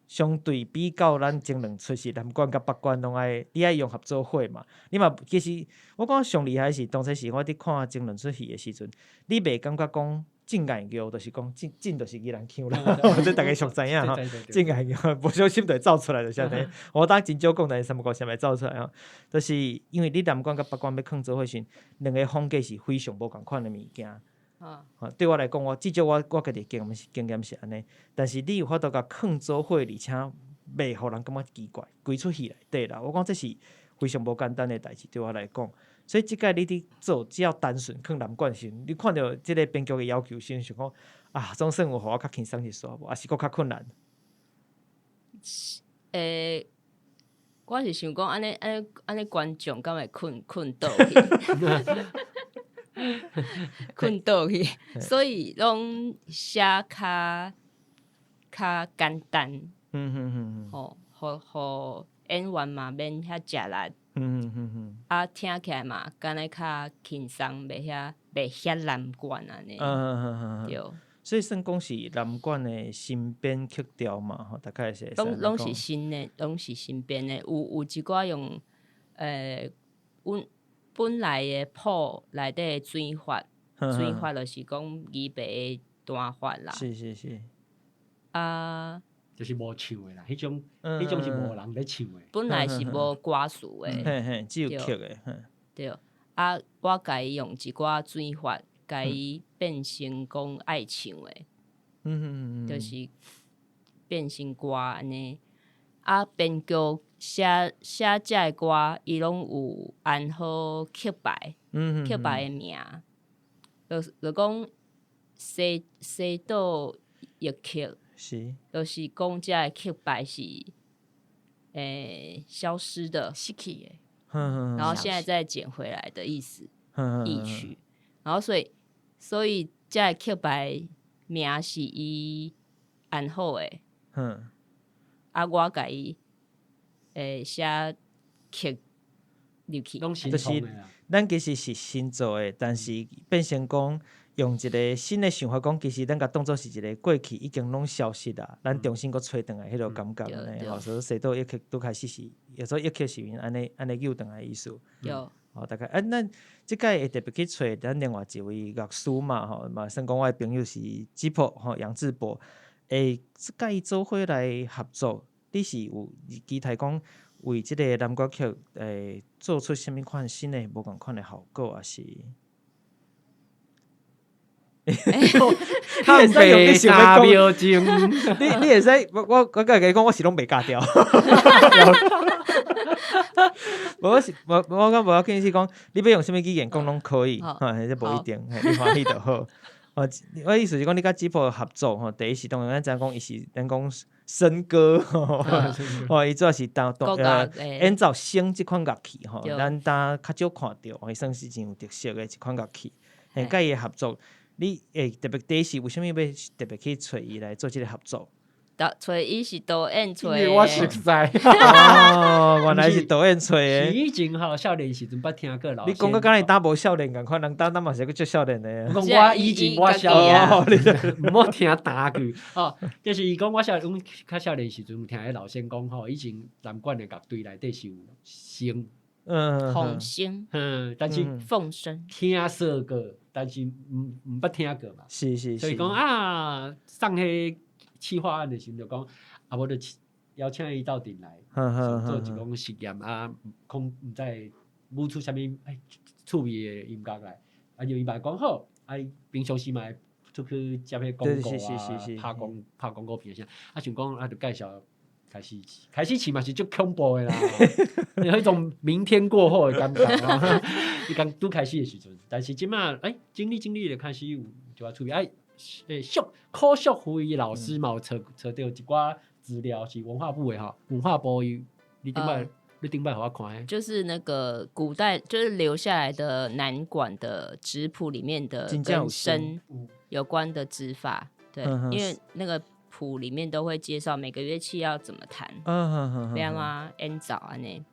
A: 相對比較，咱前兩齣是南管佮北管攏愛，你愛融合做伙嘛？你嘛其實我感覺上厲害是當初是我佇看前兩齣戲的時陣，你袂感覺講正愛玉，就是講正正就是宜蘭腔啦，這逐家熟知影吼。正愛玉無小心就會走出來就是按呢。我當真少講，但是三不五時會走出來吼，就是因為你南管佮北管欲囥做伙時，兩個風格是非常無仝款的物件。啊，對我來講，我至少我我家己經驗是經驗是按呢。但是你有法度共囥做伙，而且袂予人感覺奇怪，規齣戲內底啦。我講這是非常無簡單的代誌，對我來講。所以這擺你佇做，只要單純囥南管時，你看著這个編劇的要求時，想講啊，總算有予我較輕鬆一絲無，抑是閣較困難？
D: 欸，我是想講按呢按呢按呢觀眾敢會睏睏倒去，睏倒去，所以攏寫較較簡單，吼，予予演員嘛免遐食力，啊，聽起來嘛，敢若較輕鬆，袂遐袂遐難管按呢，對。
A: 所以算講是南管的新編曲調嘛，吼，大概是
D: 攏攏是新的，攏是新編的。有有一寡用，阮本來的譜內底的轉法，轉法就是講擬白的彈法啦。
A: 是是是。
D: 啊，
B: 就是無唱的啦，彼種彼種是無人咧唱的。
D: 本來是無歌詞的，
A: 嘿嘿，只有曲的。
D: 對，啊，我共伊用一寡轉法。共伊變成講愛唱的，就是變成歌按呢。啊，編劇寫寫這个歌，伊攏有安好曲牌，曲牌的名，就就講西西島夜曲，就是講這个曲牌是消失的，
C: 失去的，
D: 然後現在再撿回來的意思，憶曲。然後所以所以這个曲牌名是伊安好的，啊，我共伊寫曲入去，
A: 就是咱其實是新做的，但是變成講用一個新的想法講，其實咱共當做是一個過去已經攏消失啦，咱重新閣揣轉來彼個感覺呢吼，所以西島夜曲拄開始是，所以夜曲是按呢按呢扭轉來的意思。
D: 對。
A: 吼，大概啊，咱這擺會特別去揣咱另外一位樂師嘛，吼，嘛算講我的朋友是吉普吼楊智博，這擺做伙來合作，你是有期待講為這个南管曲做出啥物款新的無仝款的效果，抑是？你會使用你想欲講，你你會使我我我共你講，我是攏袂咬掉。無我是無我講無要緊，是講你欲用啥物語言講攏可以，吼，這無一定，你歡喜就好。哦，我意思是講，你佮吉普合作吼，第一是當然咱知影講伊是咱講笙歌，吼，伊主要是當當演奏笙這款樂器吼，咱呾較少看著，伊算是真有特色的一款樂器。欸，佮伊合作，你會特別第一是為啥物欲特別去揣伊來做這个合作？
D: 揣伊是導演揣，
B: 因為我熟似。
A: 哦，原來是導演揣的。
B: 是以前吼少年時陣捌聽過老。
A: 你講甲敢若當無少年仝款，人當當嘛是閣足少年的。
B: 我講我以前我少年，毋好聽單句。哦，就是伊講我少年，較少年時陣有聽彼老先講吼，以前南管的樂隊內底是有笙，
D: 鳳聲，
B: 但是
D: 鳳聲
B: 聽說過，但是毋毋捌聽過嘛。
A: 是是是。
B: 所以講啊，送彼企劃案的時陣就講，啊，無就邀請伊鬥陣來做一講實驗啊，講毋知舞出啥物趣味的音樂來，啊，就伊嘛講好，啊，平常時嘛會出去接彼廣告啊，拍廣拍廣告片啥，啊，想講啊，就介紹開始開始試嘛是足恐怖的啦，彼種明天過後的感覺啊，伊剛拄開始的時陣，但是這馬欸，整理整理就開始有一寡趣味，欸，淑柯淑慧老師嘛有揣揣著一寡資料是文化部的吼，文化部伊你頂擺你頂擺予我看的，
D: 就是那個古代就是留下來的南管的指譜裡面的跟笙有關的指法，對，因為那個譜裡面都會介紹每個樂器要怎麼彈，對嗎？演奏按呢。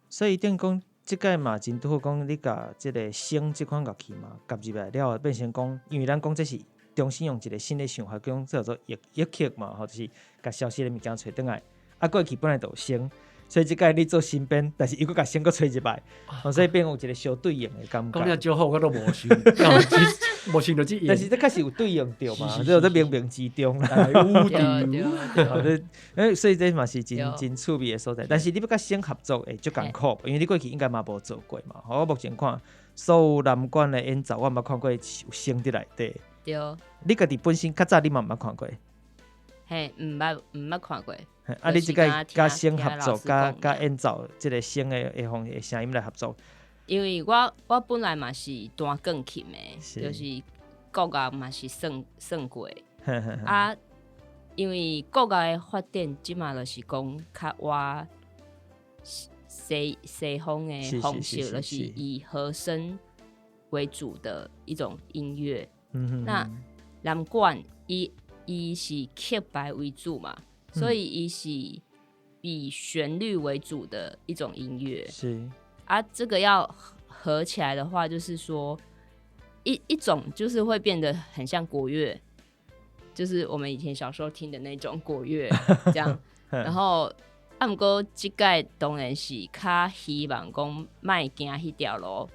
A: 所以等於講，這擺嘛真拄好講，你共這个笙這款樂器嘛，夾入來了後，變成講，因為咱講這是重新用一個新的想法，講叫做樂樂曲嘛，吼，就是共消失的物件揣轉來。啊，過去本來就有笙，所以這擺你做新編，但是又閣共笙閣揣入來，所以變有一個相對應的感覺。
B: 講了真好，我都無想，無想著這。
A: 但是這確實有對應著嘛，這在冥冥之中啦。有對，所以這嘛是真真趣味的所在。但是你欲佮笙合作會足艱苦，因為你過去應該嘛無做過嘛。我目前看所有南管的演奏，我毋捌看過有笙佇內底。
D: 對。
A: 你家己本身較早你嘛毋捌看過？
D: 嘿，毋捌毋捌看過。
A: 啊，你這擺佮笙合作，佮佮演奏這个笙的的方的聲音來合作。
D: 因為我我本來嘛是彈鋼琴的，就是國樂嘛是算算過。啊，因為國樂的發展，這馬就是講較倚西方的方式，就是以和声为主的一种音乐。那南管伊是曲牌为主嘛，所以伊是以旋律为主的一种音乐。啊，这个要合起来的话，就是说一种就是会变得很像国乐，就是我们以前小时候听的那种国乐这样。然后，啊，毋过这届当然是较希望讲莫行彼条路，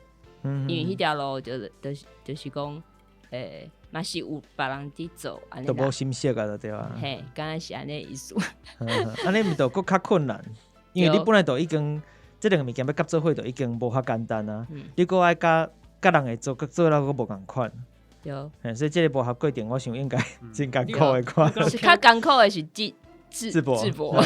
D: 因为彼条路就是讲，嘛是有别人伫做，按呢。
A: 都无心思啊，对啊。
D: 嘿，敢若是按呢意思。
A: 按呢毋就阁较困难，因为你本来就已经这两个物件欲合做伙，就已经无遐简单啊。你阁爱佮佮人会做，做了阁无仝款。所以这个磨合过程，我想应该真艰苦的款。
D: 是较艰苦的是智
A: 智博，
D: 智博，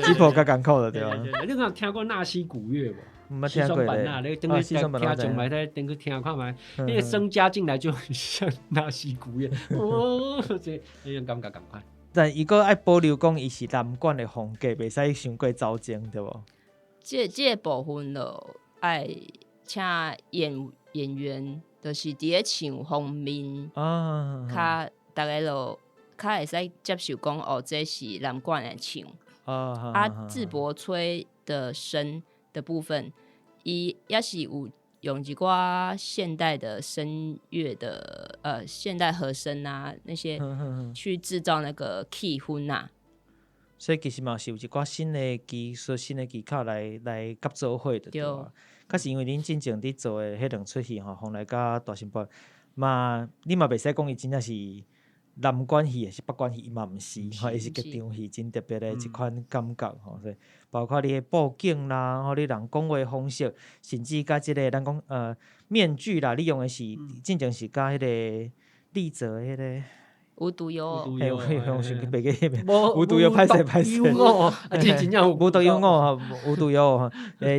A: 智博较艰苦的对吧？
B: 你有听过纳西古乐无？
A: 毋捌听过咧。
B: 你等去听上来，再等去听看觅。那个声加进来就很像纳西古乐，哦，这那种感觉仝款。
A: 但伊阁爱保留讲伊是南管的风格，袂使伤过走精，对无？
D: 这个部分就爱请演员，就是伫咧唱方面，较逐家就较会使接受讲哦，这是南管的唱。啊，智博吹的声的部分，伊也是有用一寡现代的声乐的现代和声啊那些去制造那个气氛啊。
A: 所以其实嘛是有一寡新的技术、新的技巧来合做伙的，对啊。确实因为恁进前伫做的彼两出戏吼，风来佮大新埔嘛，你嘛袂使讲伊真正是南管戏，抑是北管戏，伊嘛毋是，吼，伊是剧场戏，真特别的一款感觉吼。所以包括你的布景啦，吼，你人讲话方式，甚至佮这个咱讲面具啦，你用的是进前是佮彼个丽泽彼个。
D: 无独有偶，
A: 嘿，我想袂记彼个，无独有歹势歹势，
B: 啊，这真正
A: 无独有偶吼，无独有偶吼，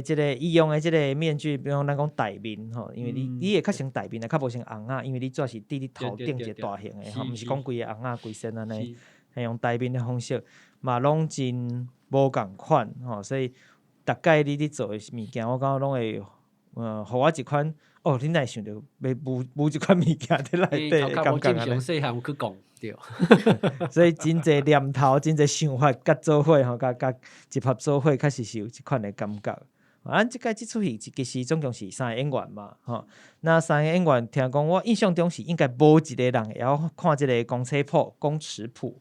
A: 这个伊用的这个面具，比如讲咱讲戴面吼，因为你会较像戴面啊，较无像尪仔，因为你主要是伫你头顶一个大型的吼，毋是讲规个尪仔规身按呢，用戴面的方式嘛，拢真无仝款吼，所以逐摆你伫做的物件，我感觉拢会，予我一款。哦，你哪会想著欲舞这款物件伫内底，感觉
B: 正常细汉有去讲，对。
A: 所以真济念头，真济想法，佮做伙吼，佮集合做伙，确实是有这款的感觉。啊，这届这出戏其实总共是三个演员嘛，吼。那三个演员听讲，我印象中是应该无一个人会晓看这个公车谱、工尺谱，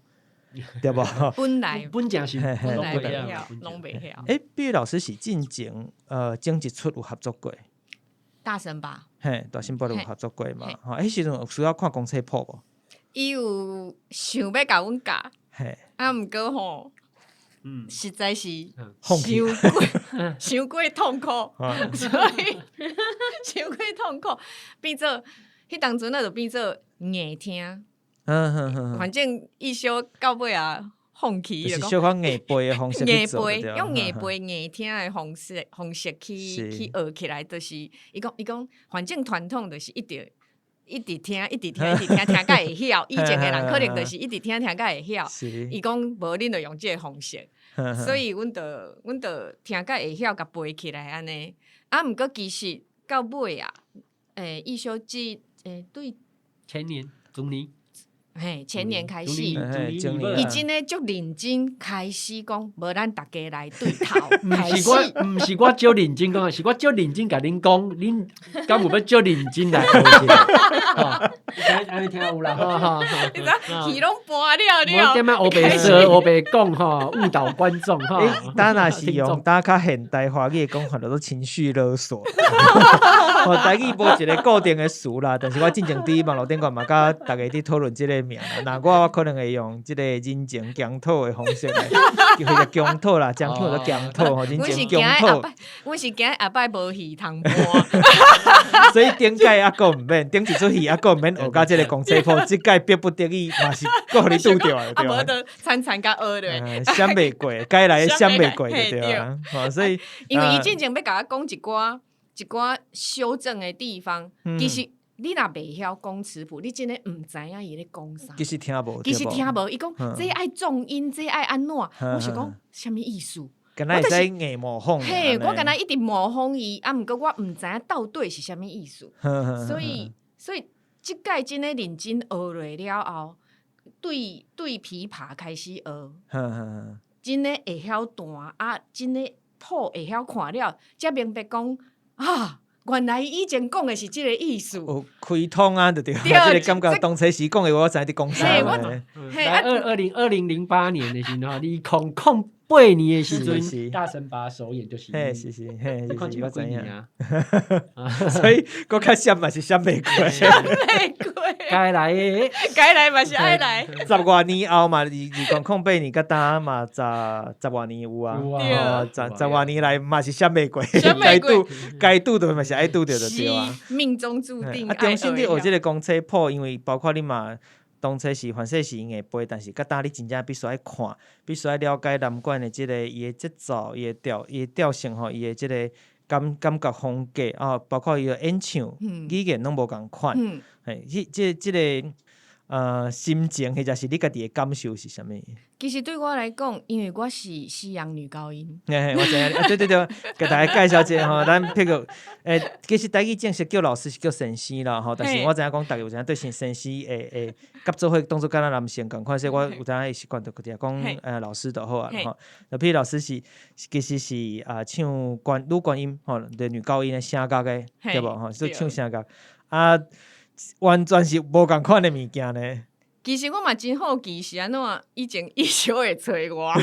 A: 对无？
C: 本来
B: 本正是
C: 本来袂晓，拢袂晓。
A: 欸，碧玉老师是进前前一出有合作过。
C: 大神吧，
A: 嘿，大神吧有合作过嘛？吼，彼时阵有需要看公车谱无？
C: 伊有想欲共阮教，啊，毋过吼，实在是伤过伤过痛苦，所以伤过痛苦，变做彼当阵仔就变做硬听，反正伊小到尾啊。放弃，
A: 就是小可硬背的方式
C: 硬背，用硬背硬听的方式去学起来，就是伊讲伊讲，反正传统就是一直一直听，一直听，一直听，听甲会晓。以前的人可能就是一直听听甲会晓。伊讲无恁就用这个方式，所以阮就听甲会晓，共背起来按呢。啊，毋过其实到尾啊，艺术节对
B: 前年中年。
C: 嘿，前年开始，伊真的足认真开始讲，无咱逐家来对头。
B: 毋是我，毋是我足认真讲，是我足认真共恁讲，恁敢有欲足认真来学者？按呢听有啦，哈哈。
C: 你知戏拢搬了了。
B: 我点仔乌白说乌白讲吼，误导观众哈。
A: 当若是用当较现代华语讲法，叫做情绪勒索。哦，台语无一个固定的词啦，但是我进前伫网路顶悬嘛，佮逐家伫讨论这个名。那我可能会用这个人情检讨的方式来，叫做检讨啦，检讨就检讨吼，人情检讨。
C: 阮是惊后摆无戏通搬，
A: 所以顶届犹阁毋免，顶一出戏犹阁毋免学到这个公车谱，这届逼不得已嘛是阁予你拄著的，对
C: 啊，无就惨惨共学咧，
A: 闪袂过，该来的闪袂过就对啊。所以
C: 因为伊进前欲共我讲一寡修正的地方，其实。你若袂晓工尺谱，你真的毋知影伊咧讲啥。
A: 其实听无，
C: 其实听无。伊讲这爱重音，这爱按怎？我是讲啥物意思？
A: 敢若會使硬模仿。
C: 嘿，我敢若一直模仿伊，啊，毋過我毋知影到底是啥物意思，所以這擺真的認真學落了後，對對琵琶開始學，真的會曉彈啊，真的譜會曉看了，才明白講啊，原來以前講的是這個意思。
A: 有開通啊，就對，這個感覺當初時講的，我知影佇講啥。
B: 來2008年的時候，2008年的時陣，大神把首演就是，
A: 嘿，是是，嘿，
B: 是，我知影。
A: 所以，閣較閃嘛是閃袂過，
C: 閃袂過。
B: 該來的，
C: 該來嘛是愛來。
A: 十外年後嘛，2008年到今嘛，十外年有啊，十外年來嘛是閃袂過，該拄該拄著嘛是愛拄著就對啊。
C: 命中注定。
A: 啊，中心你學這個公車譜，因為包括你嘛。當初是凡說是𪜶會背，但是到今你真正必須愛看，必須愛了解南管的這個伊的節奏、伊的調、伊的調性吼，伊的這個感覺風格啊，包括伊的演唱語言攏無仝款。嘿，這個心情或者是你家己的感受是啥物？
C: 其實對我來講，因為我是西洋女高音。
A: 嘿，我知影，對對對，共大家介紹一下吼，咱譬如，其實台語正式叫老師是叫先生啦吼，但是我知影講，逐家有影對先生會佮做伙當做敢若男性仝款，所以我有當會習慣就直接講老師就好啊吼。就譬如老師是其實是啊唱觀女高音吼，對女高音的聲樂的，對無吼？是唱聲樂啊。完全是無仝款的物件呢。
C: 其實我嘛真好奇是按怎，以前伊小會揣我，我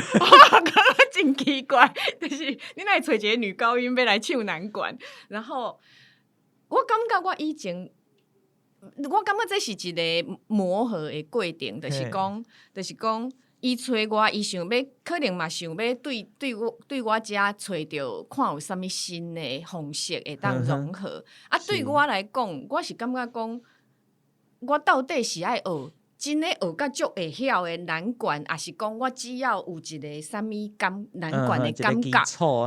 C: 感覺真奇怪，就是你哪會揣一個女高音欲來唱南管，然後我感覺我以前，我感覺這是一個磨合的過程，就是講，伊揣我，伊想欲，可能嘛想欲對我遮揣著看有啥物新的方式會當融合。啊，對我來講，我是感覺講，我到底是愛學真的學甲足會曉的南管，抑是講我只要有一個啥物感南管的感覺，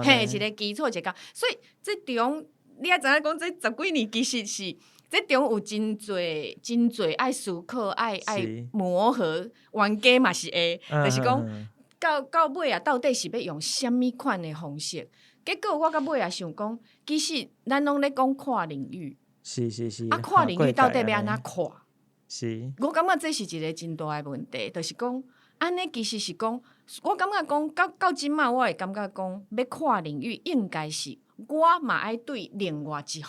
C: 嘿，一個基礎一個感。所以這中你也知影講，這十幾年其實是。這中有真濟真濟愛思考，愛磨合，冤家嘛是會，就是講到尾啊，到底是欲用啥物款的方式？結果我到尾也想講，其實咱攏咧講跨領域，啊，跨領域到底欲按怎跨？我感覺這是一個真大的問題，就是講按呢，其實是講，我感覺講到這擺，我會感覺講，欲跨領域應該是。我嘛愛對另外一個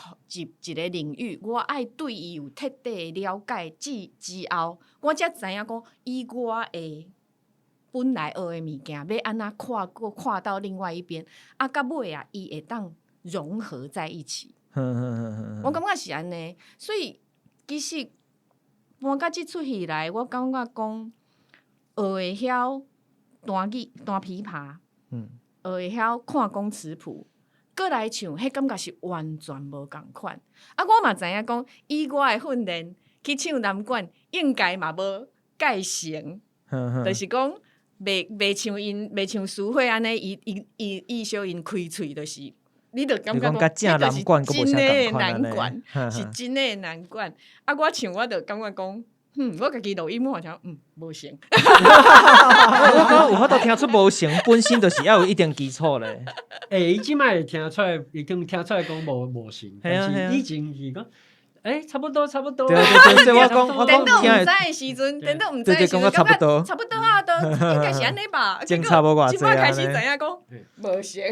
C: 領域，我愛對伊有徹底的了解之後，我才知影講，以我的本來學的物件，欲按怎跨過跨到另外一邊，啊，到尾啊，伊會當融合在一起。我感覺是按呢，所以其實搬甲這齣戲來，我感覺講學會曉彈吉彈琵琶，學會曉看工尺譜。閣來唱，彼感覺是完全無仝款。啊，我嘛知影講，以我的訓練去唱南管，應該嘛無蓋成，就是講，袂像𪜶，袂像蘇慧按呢，伊小𪜶開喙，就是你就感覺講，這就是真的南管，是真的南管。啊，我唱我就感覺講。我家己錄音，我聽，無成。
A: 我講有法度聽出無成，本身就是要有一定基礎咧。
B: 欸，伊這擺會聽出來，已經聽出來講無成，但是以前是講，欸，差不多，差不多。
A: 對對對，我講
C: 顛倒毋知的時陣，顛倒毋知的時陣，
A: 差不多，
C: 差不多啊，都應該是按呢吧。
A: 真差無偌濟。
C: 這擺開始知影講無成。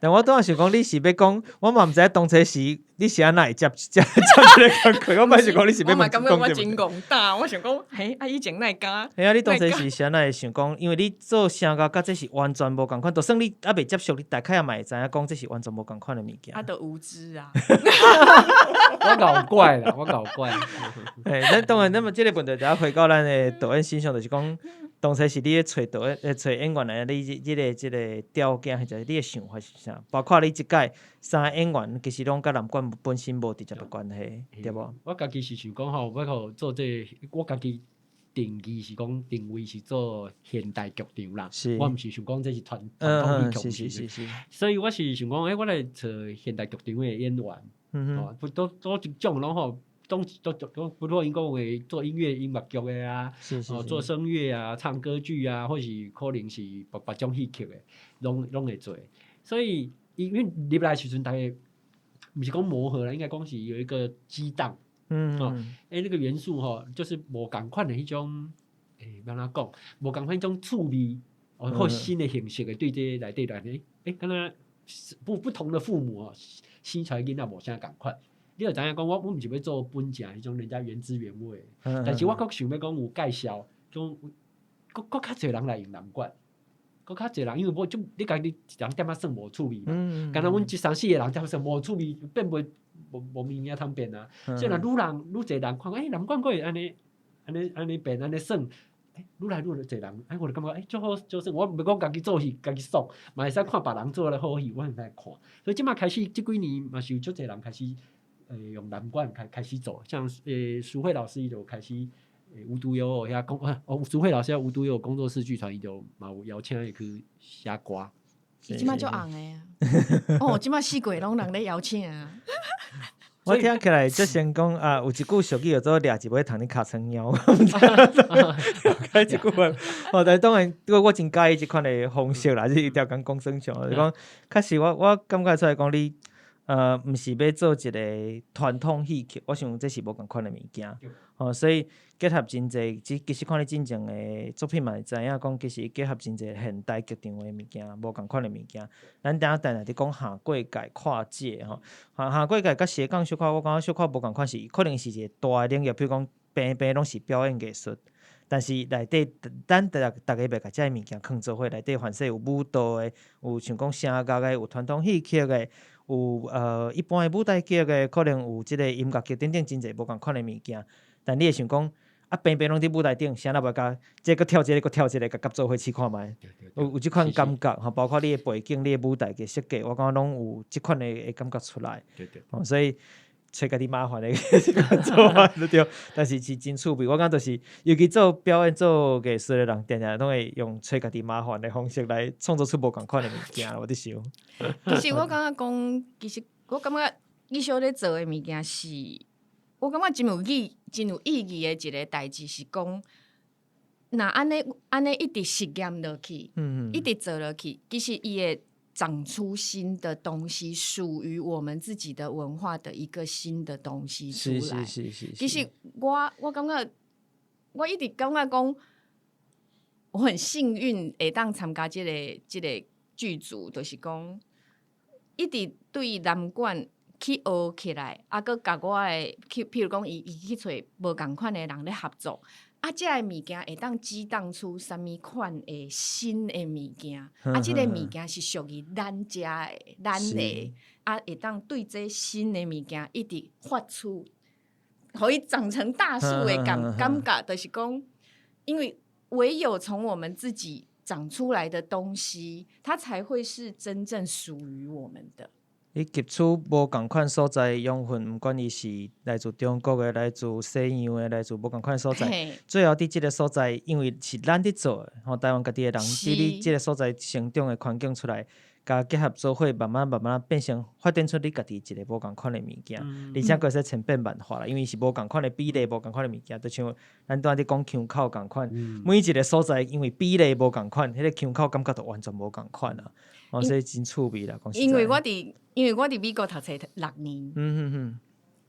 A: 但我拄仔想講，你是欲講，我嘛毋知當初時你是按怎會接這個工課，我嘛是講你是欲問。
C: 我嘛感覺我真戇膽，我想講，嘿，啊以前哪會敢？
A: 嘿啊，你當初是按怎會想講？因為你做聲樂佮這是完全無仝款，就算你猶未接觸，你大概也嘛會知影講這是完全無仝款的物件。
C: 啊，就無知啊！
B: 我搞怪啦，我搞怪。
A: 嘿，咱當然，那麼這個問題就要回到咱的導演身上，就是講，當初是你咧揣導演、揣演員來，你這個條件或者你的想法是啥？包括你這屆三個演員，其實攏佮南管本身無直接的關係，對無？
B: 我家己是想講吼，欲予做這個，我家己定義是講定位是做現代劇場啦。我毋是想講這是傳統戲劇，所以我是想講，欸，我來揣現代劇場的演員，哦，多一種攏吼。拢都都不过𪜶讲的做音乐音乐剧的啊，哦做声乐啊，唱歌剧啊，或是可能是别别种戏曲的，拢拢会做。所以因为入来时阵，逐家毋是讲磨合啦，应该讲是有一个激荡。哦，那个元素吼，就是无仝款的彼种，欲按怎讲？无仝款彼种趣味，哦，或新的形式的对这内底来，敢若不同的父母哦，生出来囡仔无啥仝款。你就知影讲，我毋是欲做本正彼种人家原汁原味，但是我阁想欲讲有介绍，讲阁阁较济人来用南管，阁较济人，因为无就你家己一人踮遐耍无趣味嘛，敢若阮这三四个人踮耍无趣味，变袂无无物件通变啊。所以若愈人愈济人看，南管阁会按呢按呢按呢变按呢耍，愈来愈济人，我就感觉足好足耍。我毋欲讲家己做戏，家己爽，嘛会使看别人做咧好戏，我会使看。所以这马开始这几年嘛是有足济人开始，用南管开开始做，像淑慧老师伊就开始，无独有偶遐工，哦，淑慧老师无独有偶工作室剧团，伊就嘛有邀请伊去写歌。
C: 伊这马足红的啊！哦，这马四界拢人咧邀请啊。
A: 我听起来足成功啊！有一句俗语叫做“掠一尾通你尻川猫”，开一句话。哦，但当然，我真佮意这款的方式啦，这一条工讲耍笑，就是讲，确实我感觉出来讲你，毋是欲做一个传统戏曲，我想这是无仝款的物件。哦，所以结合真济，其实看你进前的作品嘛会知影讲，其实结合真济现代剧场的物件，无仝款的物件。咱等下等下伫讲下过界跨界吼，下下过界佮斜杠小可，我感觉小可无仝款是，可能是一个大的领域，比如讲平平拢是表演艺术，但是内底咱逐逐家袂共这个物件囥做伙，内底凡势有舞蹈的，有像讲声乐的，有传统戏曲的。有一般的舞台剧的，可能有这个音乐剧等等，真济无仝款的物件。但你会想讲，啊，平平拢伫舞台顶，啥人袂共这个跳这个，阁跳这个，共夹做伙试看觅，有这款感觉吼，包括你的背景、你的舞台的设计，我感觉拢有这款的感觉出来。哦，所以揣家己麻烦的这款做法对，但是是真趣味。我感觉就是，尤其做表演、做艺术的人，定定拢会用揣家己麻烦的方式来创作出无仝款的物件。我伫想。
C: 其实我感觉讲，其实我感觉艺术咧做的物件是，我感觉真有意义的一个代志是讲，若按呢按呢一直实验落去，一直做落去，其实伊会长出新的东西，属于我们自己的文化的一个新的东西出来。其实我感觉，我一直感觉讲，我很幸运会当参加这个剧组，就是讲一直对南管去学起来，啊，阁共我的去，譬如讲，伊伊去揣无仝款的人咧合作，啊，这个物件会当激荡出啥物款的新的物件，啊，这个物件是属于咱遮的，咱的，啊，会当对这新的物件一直发出，予伊长成大树的感觉，就是讲，因为唯有从我们自己长出来的东西，它才会是真正属于我们的。
A: 你汲取无仝款所在的养分，毋管伊是来自中国的、来自西洋的、来自无仝款所在，最后伫这个所在，因为是咱伫做的，吼，台湾家己的人伫你这个所在成长的环境出来，共结合做伙，慢慢慢慢变成发展出你家己一个无仝款的物件，而且阁会使千变万化啦，因为是无仝款的比例，无仝款的物件，就像咱拄仔伫讲腔口仝款，每一个所在因为比例无仝款，彼个腔口感觉就完全无仝款啊。哦，所以真趣味啦，讲实在。
C: 因为我伫美国读册6年，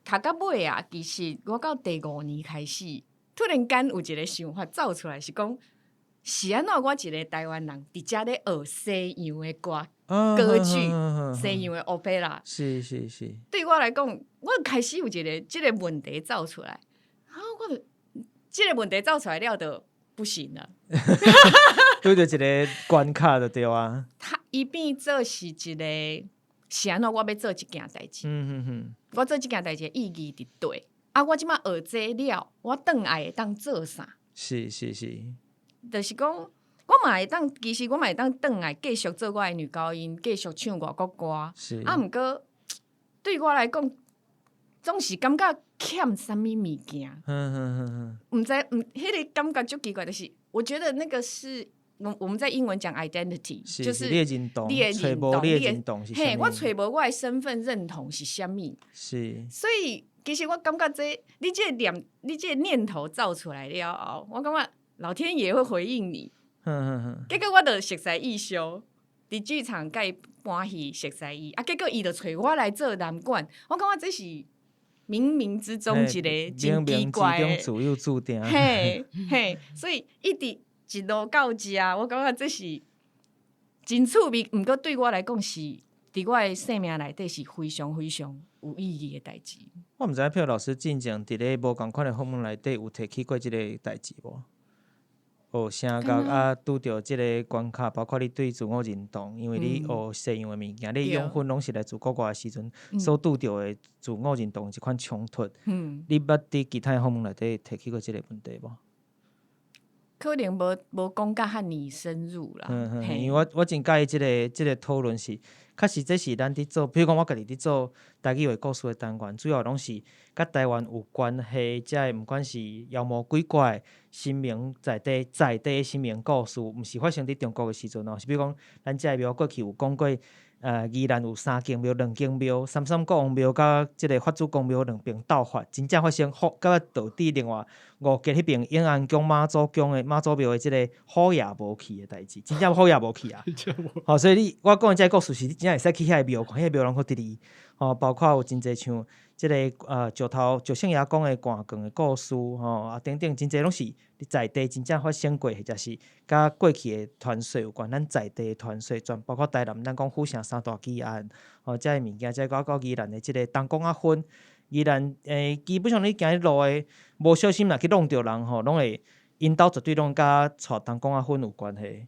C: 读到尾啊，其实我到第五年开始，突然间有一个想法走出来，是讲是按怎我一个台湾人伫遮咧学西洋的歌歌剧，西洋的 opera。对我来讲，我开始有一个这个问题走出来，啊，我就这个问题走出来了，就不行了。
A: 拄著一个关卡就对啊。
C: 它伊变做是一个，是按怎我欲做这件代志。我做这件代志的意义伫佗。啊，我这马学这了，我转来会当做啥？就是讲，我嘛会当，其实我嘛会当转来继续做我的女高音，继续唱外国歌。啊，毋过对我来讲，总是感觉欠啥物物件。毋知，毋，彼个感觉足奇怪，就是我觉得那个是我们在英文讲 identity，就是
A: 你的认同，
C: 你的
A: 认同，你的认同是
C: 嘿，我揣无我的身份认同是啥物？所以其實我感覺這你這個念，你這個念頭造出來了後，我感覺老天爺會回應你。結果我就熟似伊燒，佇劇場佮伊搬戲熟似伊，啊，結果伊就揣我來做南管，我感覺這是冥冥之中一個真奇怪的，
A: 自有注定。
C: 嘿嘿，所以一直一路到遮，我感覺這是真趣味，毋過對我來講是，佇我的生命內底是非常非常有意義的代誌。
A: 我毋知影票老師進前佇咧無仝款的訪問內底有提起過這個代誌無？學聲樂啊，拄著這個關卡，包括你對自我認同，因為你學西洋的物件，你養分攏是來自國外的時陣，所拄著的自我認同這款衝突。你捌佇其他的訪問內底提起過這個問題無？
C: 可能無講甲遐爾深入啦。
A: 因為我真佮意這個討論是，確實這是咱佇做，比如講我家己佇做台語話故事的單元，主要攏是佮台灣有關係，這個毋管是妖魔鬼怪、神明在地在地神明故事，毋是發生佇中國的時陣哦。是比如講，咱這个廟過去有講過，宜蘭有三間廟、兩間廟、三山國王廟佮這个法主公廟兩邊鬥法，真正發生火，佮導致另外五結彼邊永安宮媽祖宮的媽祖廟的這个虎爺無去的代誌，真正虎爺無去啊！吼，所以你我講的這个故事是你真正會使去遐個廟看，遐個廟攏閣佇裡，吼，包括有真濟像這个石頭石聖爺公的寒光的故事，吼啊等等，真濟攏是在地真正發生過，或者是佮過去的傳說有關。咱在地的傳說，全包括台南，咱講府城三大奇案，吼，這个物件，這個到宜蘭的這个東港仔分，宜蘭基本上你行佇路的，無小心若去弄著人吼，攏會𪜶兜絕對攏佮娶東港仔分有關係。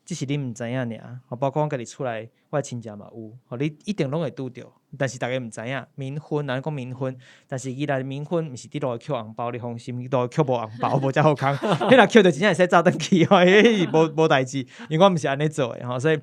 A: 只是你毋知影爾，吼，包括阮家己厝內，我的親戚嘛有，吼，你一定攏會拄著，但是逐家毋知影。冥婚，人講冥婚，但是宜蘭冥婚毋是佇路抾紅包，你放心，路抾無紅包，無遮好康。彼若抾著真正會使走轉去吼，彼是無代誌，因為我毋是按呢做的吼，所以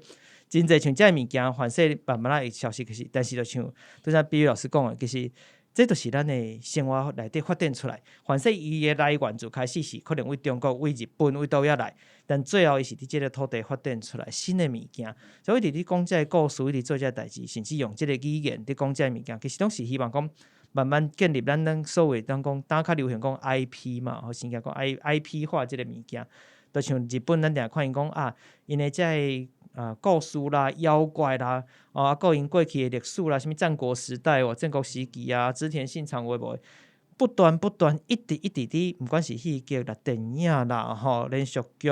A: 真濟像這个物件，凡勢慢慢仔會消失，其實，但是就像拄才比喻老師講的，其實這就是咱的生活內底發展出來。凡勢伊的來源就開始是可能為中國、為日本、為佗位來，但最後伊是佇這个土地發展出來新的物件。所以佇你講這个故事，一直做這个代誌，甚至用這个語言佇講這个物件，其實攏是希望講慢慢建立咱所謂咱講當較流行講 IP 嘛，吼，先講 IP 化這个物件。就像日本，咱定看𪜶講啊，𪜶的這个故事啦、妖怪啦，啊，閣𪜶過去的歷史啦，啥物戰國時代哦、戰國時期啊、織田信長有的無的，不斷不斷一直一直佇，毋管是戲劇啦、電影啦、吼連續劇、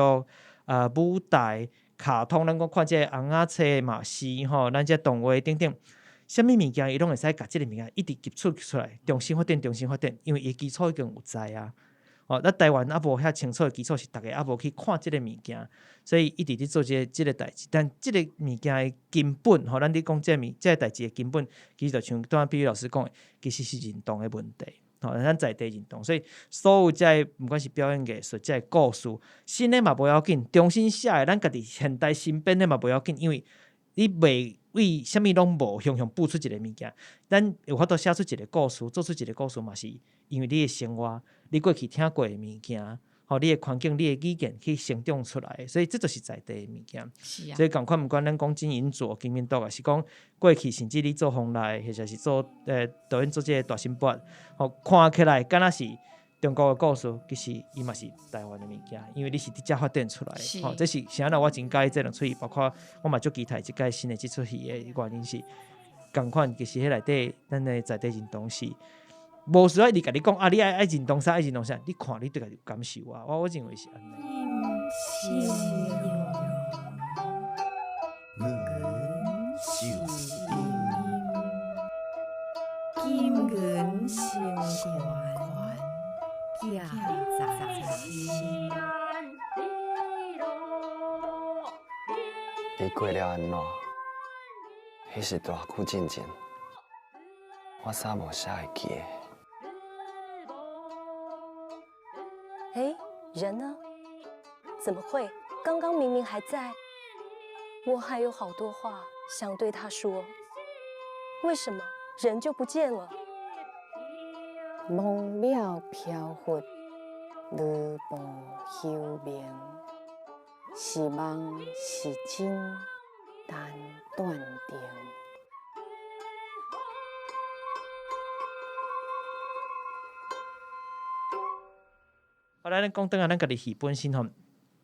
A: 舞台、卡通，咱講看這个尪仔冊嘛是吼，咱這動畫等等，啥物物件伊攏會使共這个物件一直汲取出來，重新發展、重新發展，因為伊基礎已經有在啊。哦，咱台灣猶無遐清楚的基礎，是逐家猶無去看這个物件，所以一直佇做這个代誌。但這个物件的根本，吼，咱佇講這物這个代誌的根本，其實就像拄仔比喻老師講的，其實是認同的問題。吼，咱在地認同，所以所有這个毋管是表演藝術，這个故事，新的嘛無要緊，重新寫的，咱家己現代新編的嘛無要緊，因為你袂為啥物攏無雄雄步出一個物件，咱有法度寫出一個故事，做出一個故事嘛，是因為你的生活，你過去聽過的物件，吼，你的環境、你的語言去成長出來，所以這就是在地的物件。
C: 是啊。
A: 所以仝款，毋管咱講金銀座、金銀島，抑是講過去，甚至你做風來，或者是做導演做這個大新八，吼，看起來敢若是中國的故事，其實伊嘛是台灣的物件，因為你是佇遮發展出來的。吼，這是啥人我真佮意這兩齣戲，包括我嘛足期待這屆新的這齣戲的原因是，仝款其實彼內底咱的在地認同是，無需要一直共你講啊，你愛認同啥，愛認同啥，你看你對家己有感受啊。我認為是按呢。
E: 金銀成全，寄在心。
F: 你過了按怎？彼是偌久進前，我啥無啥會記得。
G: 欸，人呢？怎麼會？剛剛明明還在。我還有好多話想對他說，為什麼人就不見了？
E: 夢渺飄忽，女步幽冥，是夢是真，難斷定。
A: 好來，咱講轉來咱家己戲本身吼，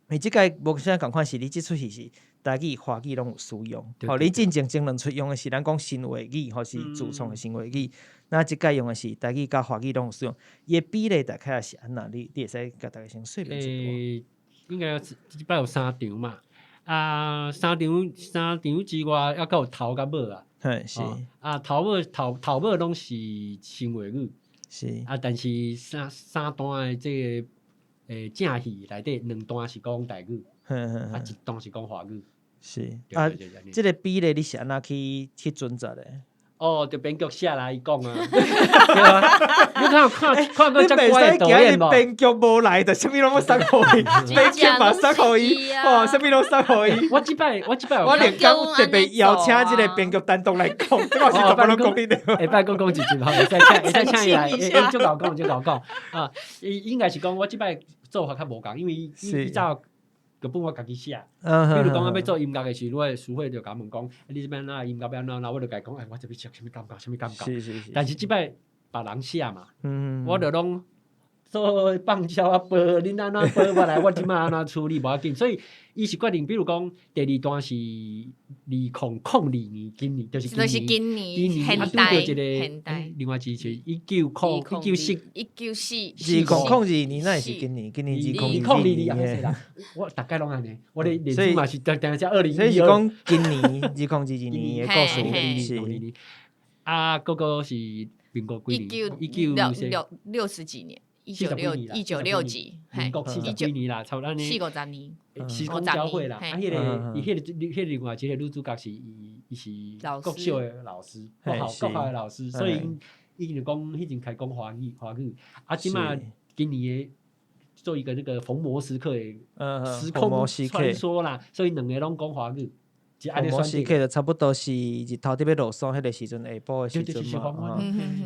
A: 伊這擺無啥仝款是你這齣戲是台語、華語攏有使用。吼，你進前前兩齣用的是咱講新話語，吼是自創的新話語。那這擺用的是台語佮華語攏有使用，伊的比例大概是按怎？你會使共大家先說明一下。
B: 應該這擺有三場嘛？啊，三場三場之外，猶閣有頭佮尾啊。
A: 嘿，是。
B: 啊，頭尾頭頭尾攏是新話語。
A: 是。
B: 啊，但是三三段的這個正戲內底，兩段是講台語，啊，一段是講華語。
A: 是。啊，這個比例你是按怎去準則的？
B: 哦，就編劇寫來伊講啊，對啊，你看看看過遮乖的導演無？
A: 編劇無來，就啥物攏欲送予伊，編劇嘛送予伊，哦，啥物攏送予伊。
B: 我這擺我這擺，
A: 我連講特別邀請這個編劇單獨來講，這個是全部攏講你的。
B: 下擺閣講一集吼，會使請會使請伊來，會足𠢕講足𠢕講啊！伊應該是講我這擺做法較無仝，因為伊伊早。劇本我家己寫，比如講我欲做音樂的時陣，我的師傅就共我問講，你這擺按怎音樂欲按怎，我就共伊講，哎，我這欲寫啥物感覺，啥物感覺。但是這擺別人寫嘛，我就攏做放鳥仔報，恁按怎報我來，我這擺按怎處理無要緊。所以伊是決定，比如講第二段是2002年，今年就是
C: 今年，
B: 今年
C: 啊，
B: 拄著一个，另外一是一九空一九四
C: 一九四
A: 2002年，那是今年，今年
B: 2022年啦。我逐擺攏按呢，我咧臉書嘛是定定寫2022。
A: 所以是講今年2022年的故事是。
B: 啊，閣閣是民國幾年？
C: 一九六六六十幾年。一九六一九六幾，
B: 民國四十幾年啦，差不多按呢。
C: 四五十年，
B: 時空交匯啦。啊，彼个伊彼个彼个另外一个女主角是伊，伊是國小的老師，國校國校的老師，所以伊就講彼陣開講華語，華語。啊，這馬今年的做一個那個逢魔時刻的時空穿梭啦，所以兩個攏講華語。
A: 逢魔時刻就差不多是日頭佇欲落山彼個時陣，下晡的時陣嘛，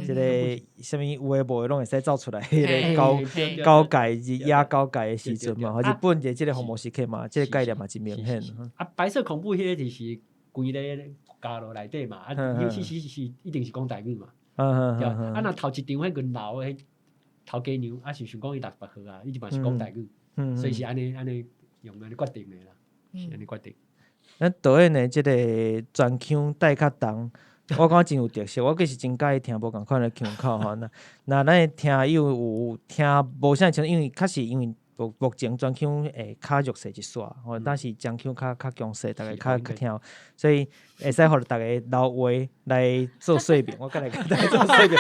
A: 這个啥物有的無的攏會使走出來，彼个交交界日夜交界的時陣嘛，日本的這个逢魔時刻嘛，這个概念嘛真明顯。
B: 啊，白色恐怖彼个就是規个家落內底嘛，啊，尤其是是一定是講台語嘛。對啊，若頭一場彼銀樓彼頭家娘，啊是想講伊六十歲啊，伊就嘛是講台語，所以是按呢按呢用按呢決定的啦，是按呢決定。
A: 咱導演的這个專腔帶較重，我感覺真有特色。我其實真佮意聽無仝款的腔口吼。若咱的聽友有聽無啥清楚，因為確實因為目前專腔會較弱勢一撮，吼，但是將腔較較強勢，逐家較較聽，所以會使予逐家留話來做說明。我閣來共大家做說明，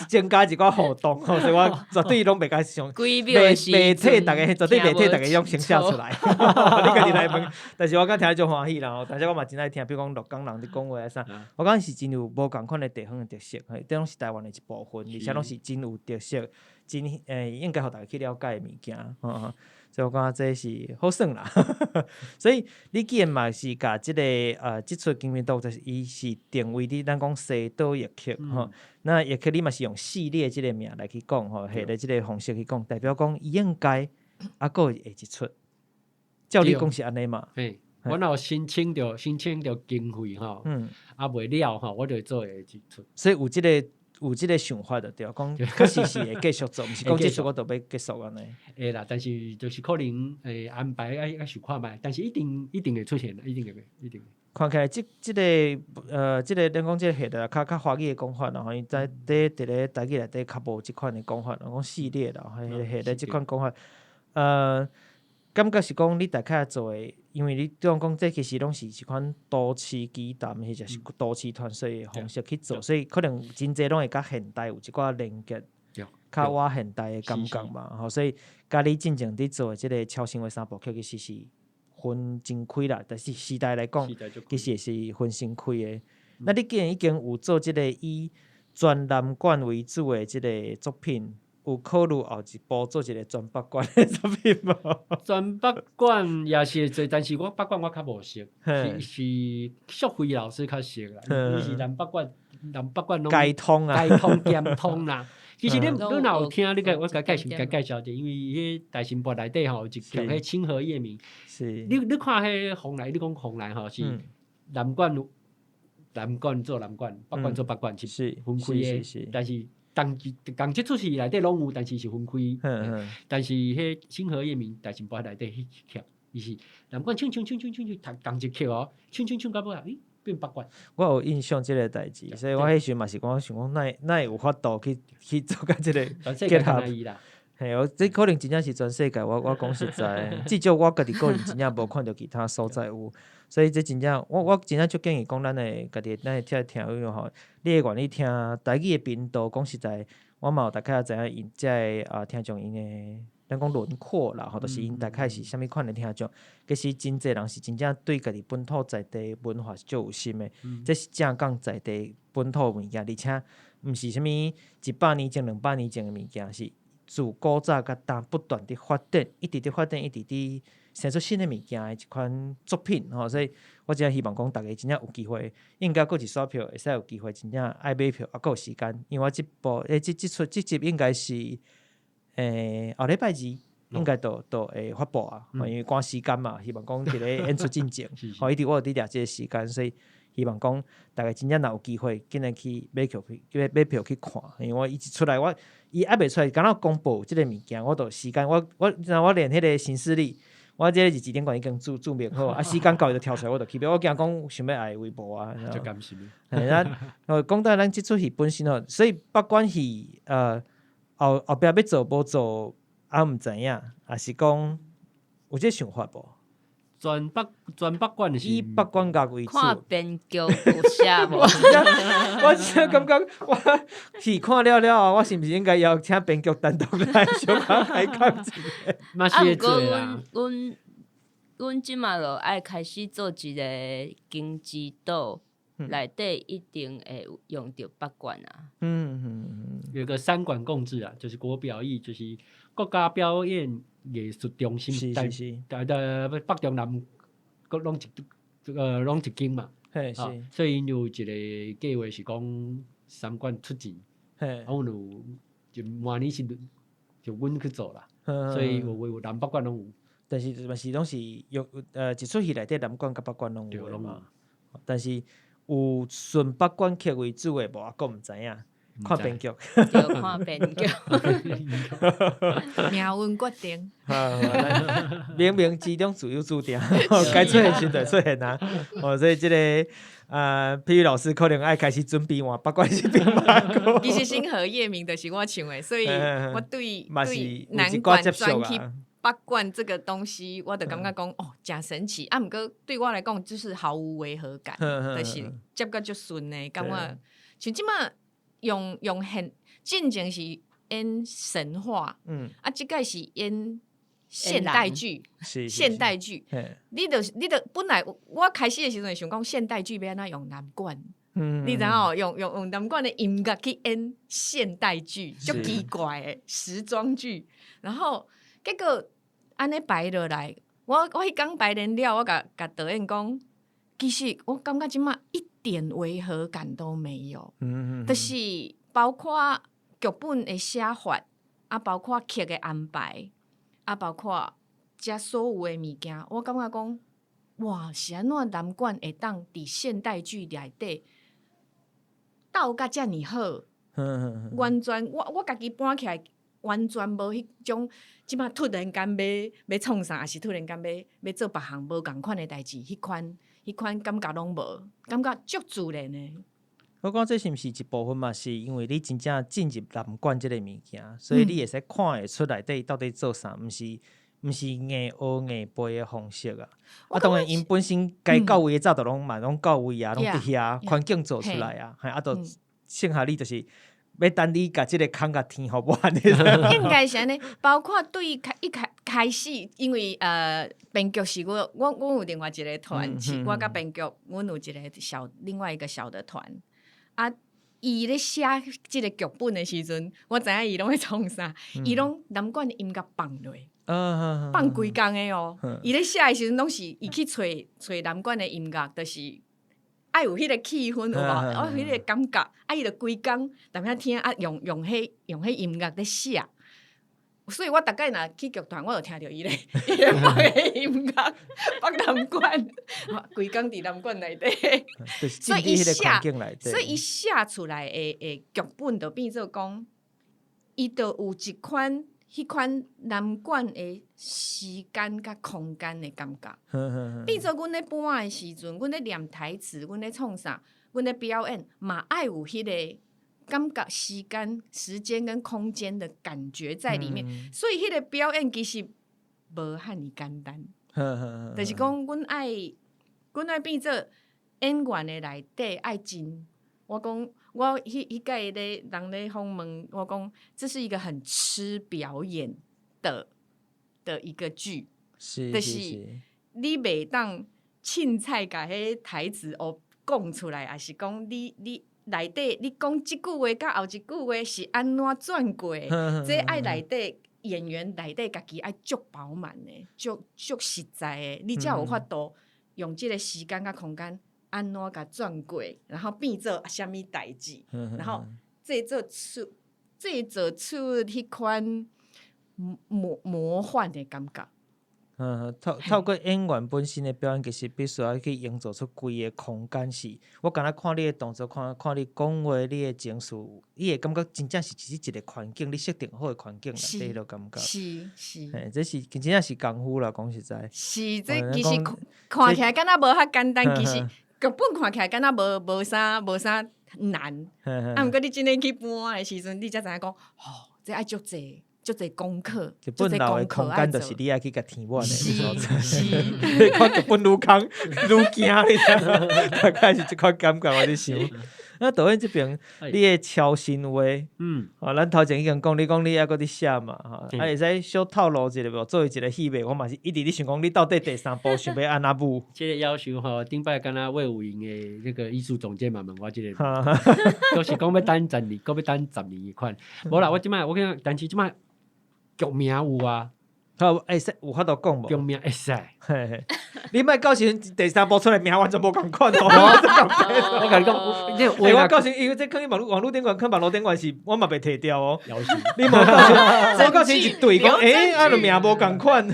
A: 增加一寡互動吼，所以我絕對攏袂共上，袂替逐家，絕對袂替逐家用先寫出來。你家己來問，但是我感覺聽得足歡喜啦吼，但是我嘛真愛聽，比如講鹿港人佇講話啊啥，我感覺是真有無仝款的地方的特色，嘿，這攏是台灣的一部分，而且攏是真有特色。真應該予大家去了解的物件，吼，所以我感覺這是好耍啦。所以你既然嘛是共這个這齣驚眠毒，就是伊是定位佇咱講西島夜曲，吼。那夜曲你嘛是用系列這个名來去講，吼，系列這个方式去講，代表講伊應該猶閣會一齣。照你講是按呢嘛？
B: 嘿，我若有申請著申請著經費吼，啊袂了吼，我就會做下一齣。
A: 所以有這个。有這个想法就對，講確實是會繼續做，毋是講這齣我就欲結束按呢。
B: 會啦，但是就是可能會安排愛愛想看覓，但是一定一定會出現，一定會，一定。
A: 看起來這這个這个咱講這个系列較較華語的講法啦，吼，伊在佇佇咧台語內底較無這款的講法，講系列啦，系列這款講法，感覺是講你大概做的，因為你對我講，這其實攏是一款都市奇談，或者是都市傳說的方式去做，所以可能真濟攏會佮現代有一寡連結，較倚現代的感覺嘛，吼，所以佮你進前佇做的這个超生活三部曲，其實是分真開啦，但是時代來講，其實也是分身開的。那你既然已經有做這个以全南管為主的這个作品，有考慮後一步做一个全北管的作品無？
B: 全北管也是會做，但是我北管我較無熟，是是淑慧老師較熟啦。伊是南北管，南北管攏
A: 皆通啊，
B: 皆通兼通啦。其實你你若有聽，你共我共介紹共介紹者，因為彼大新博內底吼有一劇彼清河夜明。
A: 是。
B: 你你看彼風來，你講風來吼是南管，南管做南管，北管做北管，是分開的。但是。仝仝這齣戲內底攏有，但是是分開。但是彼星河夜鳴大神跋內底彼曲，伊是南管唱唱唱唱唱唱，仝一曲哦，唱唱唱到尾啊，咦，變北管。
A: 我有印象這个代誌，所以我彼時嘛是講想講，哪哪會有法度去做佮這个結合？嘿，哦，這可能真正是全世界，我講實在，至少我家己個人真正無看著其他所在有，所以這真正我真正足建議講，咱的家己咱的聽聽友吼，你會願意聽台語的頻道，講實在，我嘛有大概知影𪜶這个聽眾𪜶的，咱講輪廓啦，吼，就是𪜶大概是啥物款的聽眾。其實真濟人是真正對家己本土在地文化是足有心的，這是正港在地本土物件，而且毋是啥物100年前、200年前的物件，是自古早佮今不斷佇發展，一直佇發展，一直佇生出新的物件的一款作品吼，所以我真正希望講，逐家真正有機會，應該閣一刷票，會使有機會真正愛買票，猶閣有時間，因為我這部這這齣這集應該是後禮拜二應該就會發布啊，因為趕時間嘛，希望講佇咧演出進前，吼，一直我有佇掠這个時間，所以希望講逐家真正若有機會，緊來去買票去買買票去看，因為我伊一出來，我伊猶未出來，敢若公布這个物件，我就時間，我你知影我連彼个行事曆，我這个日子頂懸已經註明好，啊時間到伊就跳出來，我就去買。我驚講想欲愛微博啊。
B: 就甘心。
A: 嘿，咱講到咱這齣戲本身吼，所以北管戲後後壁欲做無做，也毋知影，抑是講有這个想法無？
B: 全北管是
A: 以北管樂為主。
D: 看編劇有寫無？
A: 我真感覺我戲看了了後，我是毋是應該邀請編劇單獨來小可開講一下？
B: 嘛是會做啦。
D: 啊，毋過阮這馬就愛開始做一个經濟島，內底一定會用著北管啊。
B: 有個三管共治啊，就是國表藝，就是國家表演藝術中心，台北中南閣攏一這个攏一間嘛，
A: 是。
B: 所以𪜶有一个計劃是講三管出錢，啊，阮有就明年是就阮去做啦，所以有南北管攏有。
A: 但是嘛是攏是用一齣戲內底南管佮北管攏有嘛，但是有純北管曲為主的無，我閣毋知影。看編劇，
D: 對，看編劇，
C: 命運決定。
A: 冥冥之中自有注定，該出現時就出現啊！哦，所以這个皮宇老師可能愛開始準備換北管是變北
C: 管。其實星河夜鳴就是我唱的，所以我對對南管轉去北管這个東西，我就感覺講哦，誠神奇。啊，毋過對我來講就是毫無違和感，就是接甲足順的，感覺像這馬。用現進前是演神話，啊，這擺是演現代劇，現代劇。你就本來我開始的時陣想講現代劇欲按怎用南管，你知影無？用南管的音樂去演現代劇，足奇怪的時裝劇。然後結果按呢排落來，我彼工排練了，我共導演講，其實我感覺這馬一點違和感都沒有，就是包括劇本的寫法，啊，包括劇的安排，啊，包括這所有的物件，我感覺講，哇，是按怎南管會當佇現代劇內底鬥甲遮爾好，完全我家己搬起來，完全無彼種，這馬突然間欲創啥，抑是突然間欲做別項無仝款的代誌，彼款感覺攏無，感覺足自然的。
A: 我講這是毋是一部分嘛？是因為你真正進入南管這个物件，所以你會使看會出內底到底做啥，毋是硬學硬背的方式啊。啊，當然，𪜶本身該到位的早就攏嘛攏到位啊，攏佇遐環境做出來啊，嘿，啊，就剩下你就是欲等你共這个空共填予滿。
C: 應該是按呢，包括對開一開開始，因為編劇是我有另外一个團，是我佮編劇，阮有一个小另外一個小的團。啊，伊咧寫這个劇本的時陣，我知影伊攏咧創啥，伊攏南管的音樂放落，放規工的哦。伊咧寫的時陣，攏是伊去揣揣南管的音樂，就是愛有彼个氣氛有無？愛有彼个感覺，啊，伊就規工踮遐聽，啊，用彼音樂咧寫。所以我逐擺若去劇團，我就聽著伊咧，伊咧放的音樂，放南管，規工佇南管內底。
A: 所以伊寫，
C: 所以伊寫出來的劇本就變做講，伊就有一款彼款南管的時間佮空間的感覺。變做阮咧搬的時陣，阮咧念台詞，阮咧創啥，阮咧表演，嘛愛有彼個感覺時間、時間跟空間的感覺在裡面，所以彼個表演其實無遐爾簡單。就是講，阮愛變做演員的內底愛真。我講，我彼彼屆咧人咧訪問，我講這是一個很吃表演的一個劇，就是你袂當凊彩共彼台詞哦講出來，抑是講你內底你講這句話佮後一句話是按怎轉過？這愛內底演員內底家己愛足飽滿的，足足實在的，你才有法度用這個時間佮空間按怎共轉過，然後變做啥物代誌，然後製造出彼款魔幻的感覺。
A: 嗯，透過演員本身的表演，其實必須愛去營造出規个空間是。我敢若看你的動作，看看你講話，你的情緒，你會感覺真正是只是一個環境，你設定好的環境內底彼個感覺。
C: 是是。
A: 嘿，這是真正是功夫啦，講實在。
C: 是，這其實看起來敢若無遐簡單，其實劇本看起來敢若無啥難。啊，毋過你真的去搬的時陣，你才知影講，哦，這愛足濟。足濟功課，
A: 劇本內的空間就是你愛去共填滿的。
C: 是是，
A: 你看劇本愈空愈驚，你知無？大概是這款感覺，我佇想。那導演這邊，你的超神話，吼，咱頭前已經講，你講你猶閣佇寫嘛，吼，啊，會使小透露一下無？作為一個戲迷，我嘛是一直咧想講，你到底第三部想欲按怎舞？
B: 這個要求吼，頂擺敢若魏武營的那個藝術總監嘛問我這個，都是講欲等十年，閣欲等十年彼款。無啦，我這擺我感覺，但是這擺劇名有啊。
A: 好，會使有法度講無？
B: 劇名會使。
A: 你莫到時陣第三部出來名完全無仝款哦。
B: 我共你講，這
A: 我到時因為這囥佇網路頂懸，囥網路頂懸是，我嘛袂提掉哦。你無到時，我到時一對講，欸，啊，著名無仝款。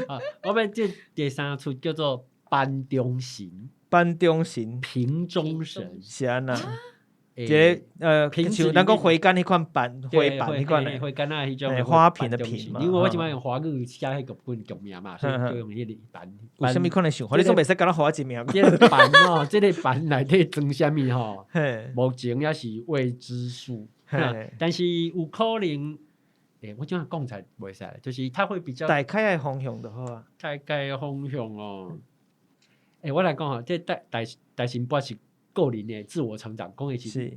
B: 我欲這第三齣叫做班中神。
A: 班中神。
B: 瓶中神。
A: 是按怎？一个像咱講花間彼款瓣，花瓣彼款的，
B: 花間啊，彼種
A: 花瓶的瓶嘛。
B: 因為我這擺用華語寫彼個本劇名嘛，所以就用彼個班。
A: 有啥物款的想法？你總袂使敢若予我一名。
B: 這個班哦，這個班內底裝啥物吼？目前猶是未知數。但是有可能，欸，我這樣講出來袂使，就是它會比較
A: 大概的方向就好啊。
B: 大概的方向哦。欸，我來講吼，這大神跋是個人的自我成長，講的是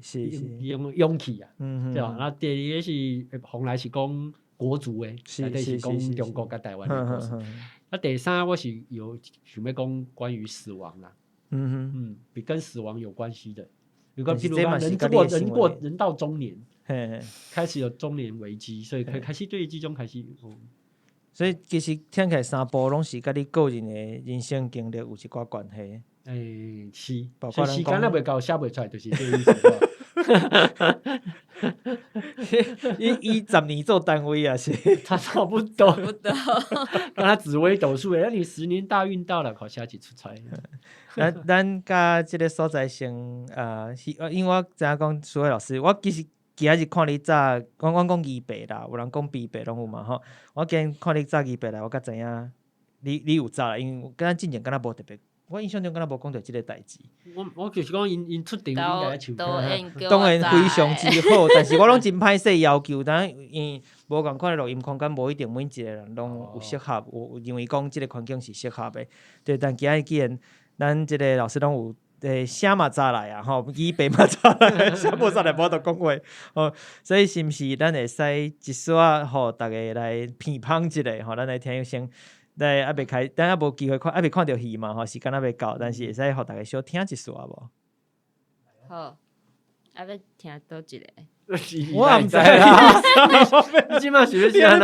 B: 勇氣啊，對吧？那第二個是從來是講國族的，內底是講中國佮台灣的故事。那第三我是有想欲講關於死亡啦，比跟死亡有關係的。有個譬如講人到中年，開始有中年危機，所以開始對這種開始。
A: 所以其實聽起來三部攏是佮你個人的人生經歷有一寡關係。
B: 欸，是，所以時間猶未到，寫袂出來，就是這個意思。
A: 以10年做單位啊，是？
B: 差不多。差不多。敢若紫微斗數，你10年大運到了，好寫一齣出來。
A: 咱佮這个所在先，是，因為我知影講淑惠老師，我其實今仔日看你早，阮講二白啦，有人講 B 白攏有嘛吼。我今日看你早二白來，我才知影你有早來，因為敢若進前敢若無特別。我印象中敢若無講著這个代誌。
B: 我就是講𪜶出場應該唱。
A: 當然非常之好，但是我攏真歹勢要求，但因無仝款的錄音空間，無一定每一個人攏有適合，有認為講這个環境是適合的。對，但今日既然咱這个老師攏有聲嘛早來啊，吼，語白嘛早來，聲無早來無法度講話，吼，所以是毋是咱會使一絲仔，予逐家來鼻芳一下，吼，咱來聽先。來，猶未開，咱猶無機會看，猶未看著戲嘛，吼，時間猶未到，但是會使予逐家小聽一絲仔無？
D: 好，啊，欲聽佗一个？
A: 我毋知啊，
B: 你這擺是欲按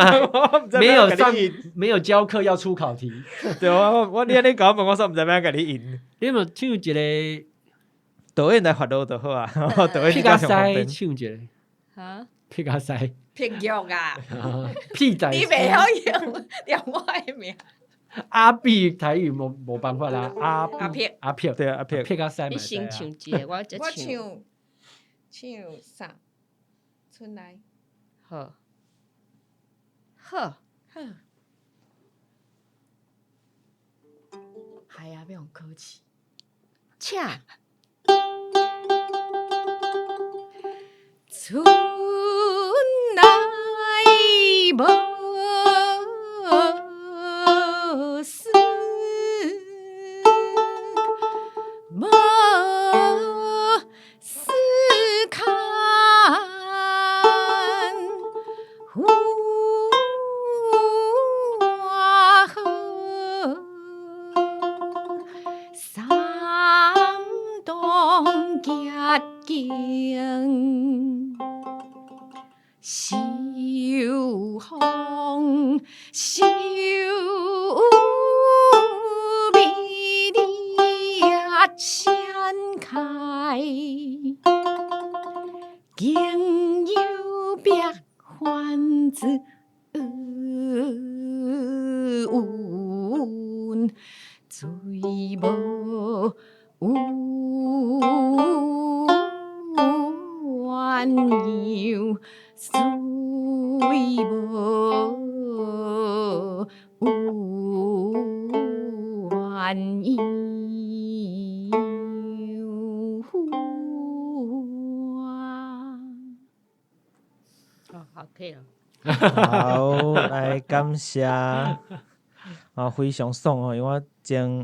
B: 怎？沒有上，沒有教課要出考題。
A: 對啊，我你按呢共我問，我煞毋知欲按怎共你應。
B: 你若唱一个
A: 導演來發落就好啊，導演
B: 比較使唱一个。
D: 哈？
B: 撇仔西，
C: 撇玉啊！
B: 屁仔，
C: 你袂晓用念我的名。
B: 阿碧台语无办法啦，阿
C: 阿撇
B: 阿撇，
A: 对啊，阿撇
B: 撇仔西。
D: 你先唱一个，我才
C: 我唱唱啥？春来。
D: 好，好，
C: 好。系啊，欲予考试。
D: 请。
C: 春来无思，无思牵，有偌好，三洞结景，秀风秀美丽闪开，更有别番子韵，醉无鸳鸯，水无鸳鸯。
D: 哦，好，可以了。
A: 好，来感谢啊，非常爽哦，因为我前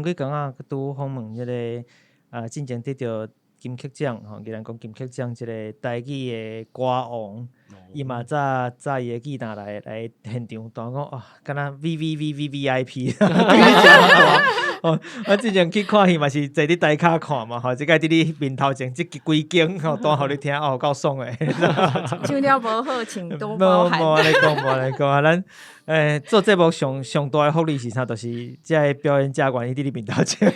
A: 几工啊，拄访问彼个啊，进前得著金曲奖吼，宜兰讲金曲奖这个台语的歌王，伊嘛早早伊的吉他来现场，当讲哇，敢若 V V V V V I P，哦，我之前去看戏嘛是坐伫台跤看嘛，吼，这个伫你面头前这规间吼，弹予你听，哦，够爽的。
C: 唱了无好，请多包涵。
A: 无按呢讲，无按呢讲啊，咱做节目上上大的福利是啥？就是这个表演者愿意伫你面头前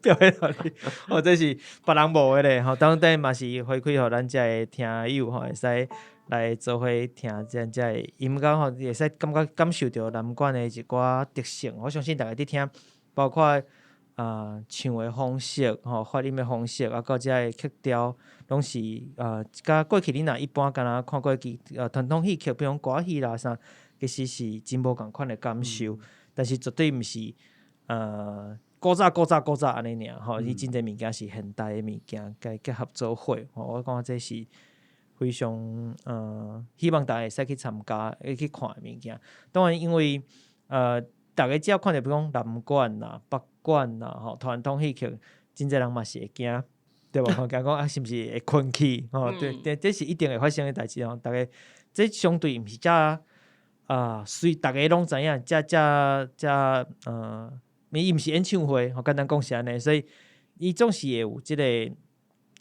A: 表演予你，哦，这是别人无的咧，吼，当然嘛是回馈予咱这个听友吼，会使来做伙听咱这个音乐吼，会使感觉感受著南管的一寡特性。我相信大家伫听，包括唱的方式吼，发音的方式，啊，佮这个曲调，拢是佮过去你若一般敢若看过去传统戏曲，比如讲歌戏啦啥，其实是真无仝款的感受，但是绝对毋是古早古早古早按呢尔吼，伊真济物件是现代的物件，共结合做伙吼，我感觉这是非常希望大家会使去参加，会去看的物件。当然，因为逐家只要看著，比如讲南管啦、北管啦，吼，传统戏曲，真济人嘛是会惊，对无？惊讲啊，是毋是会困去？吼，对，这是一定会发生的代志吼。逐家这相对毋是遮啊，随逐家拢知影，遮遮遮伊毋是演唱会，吼，简单讲是按呢，所以伊总是会有这个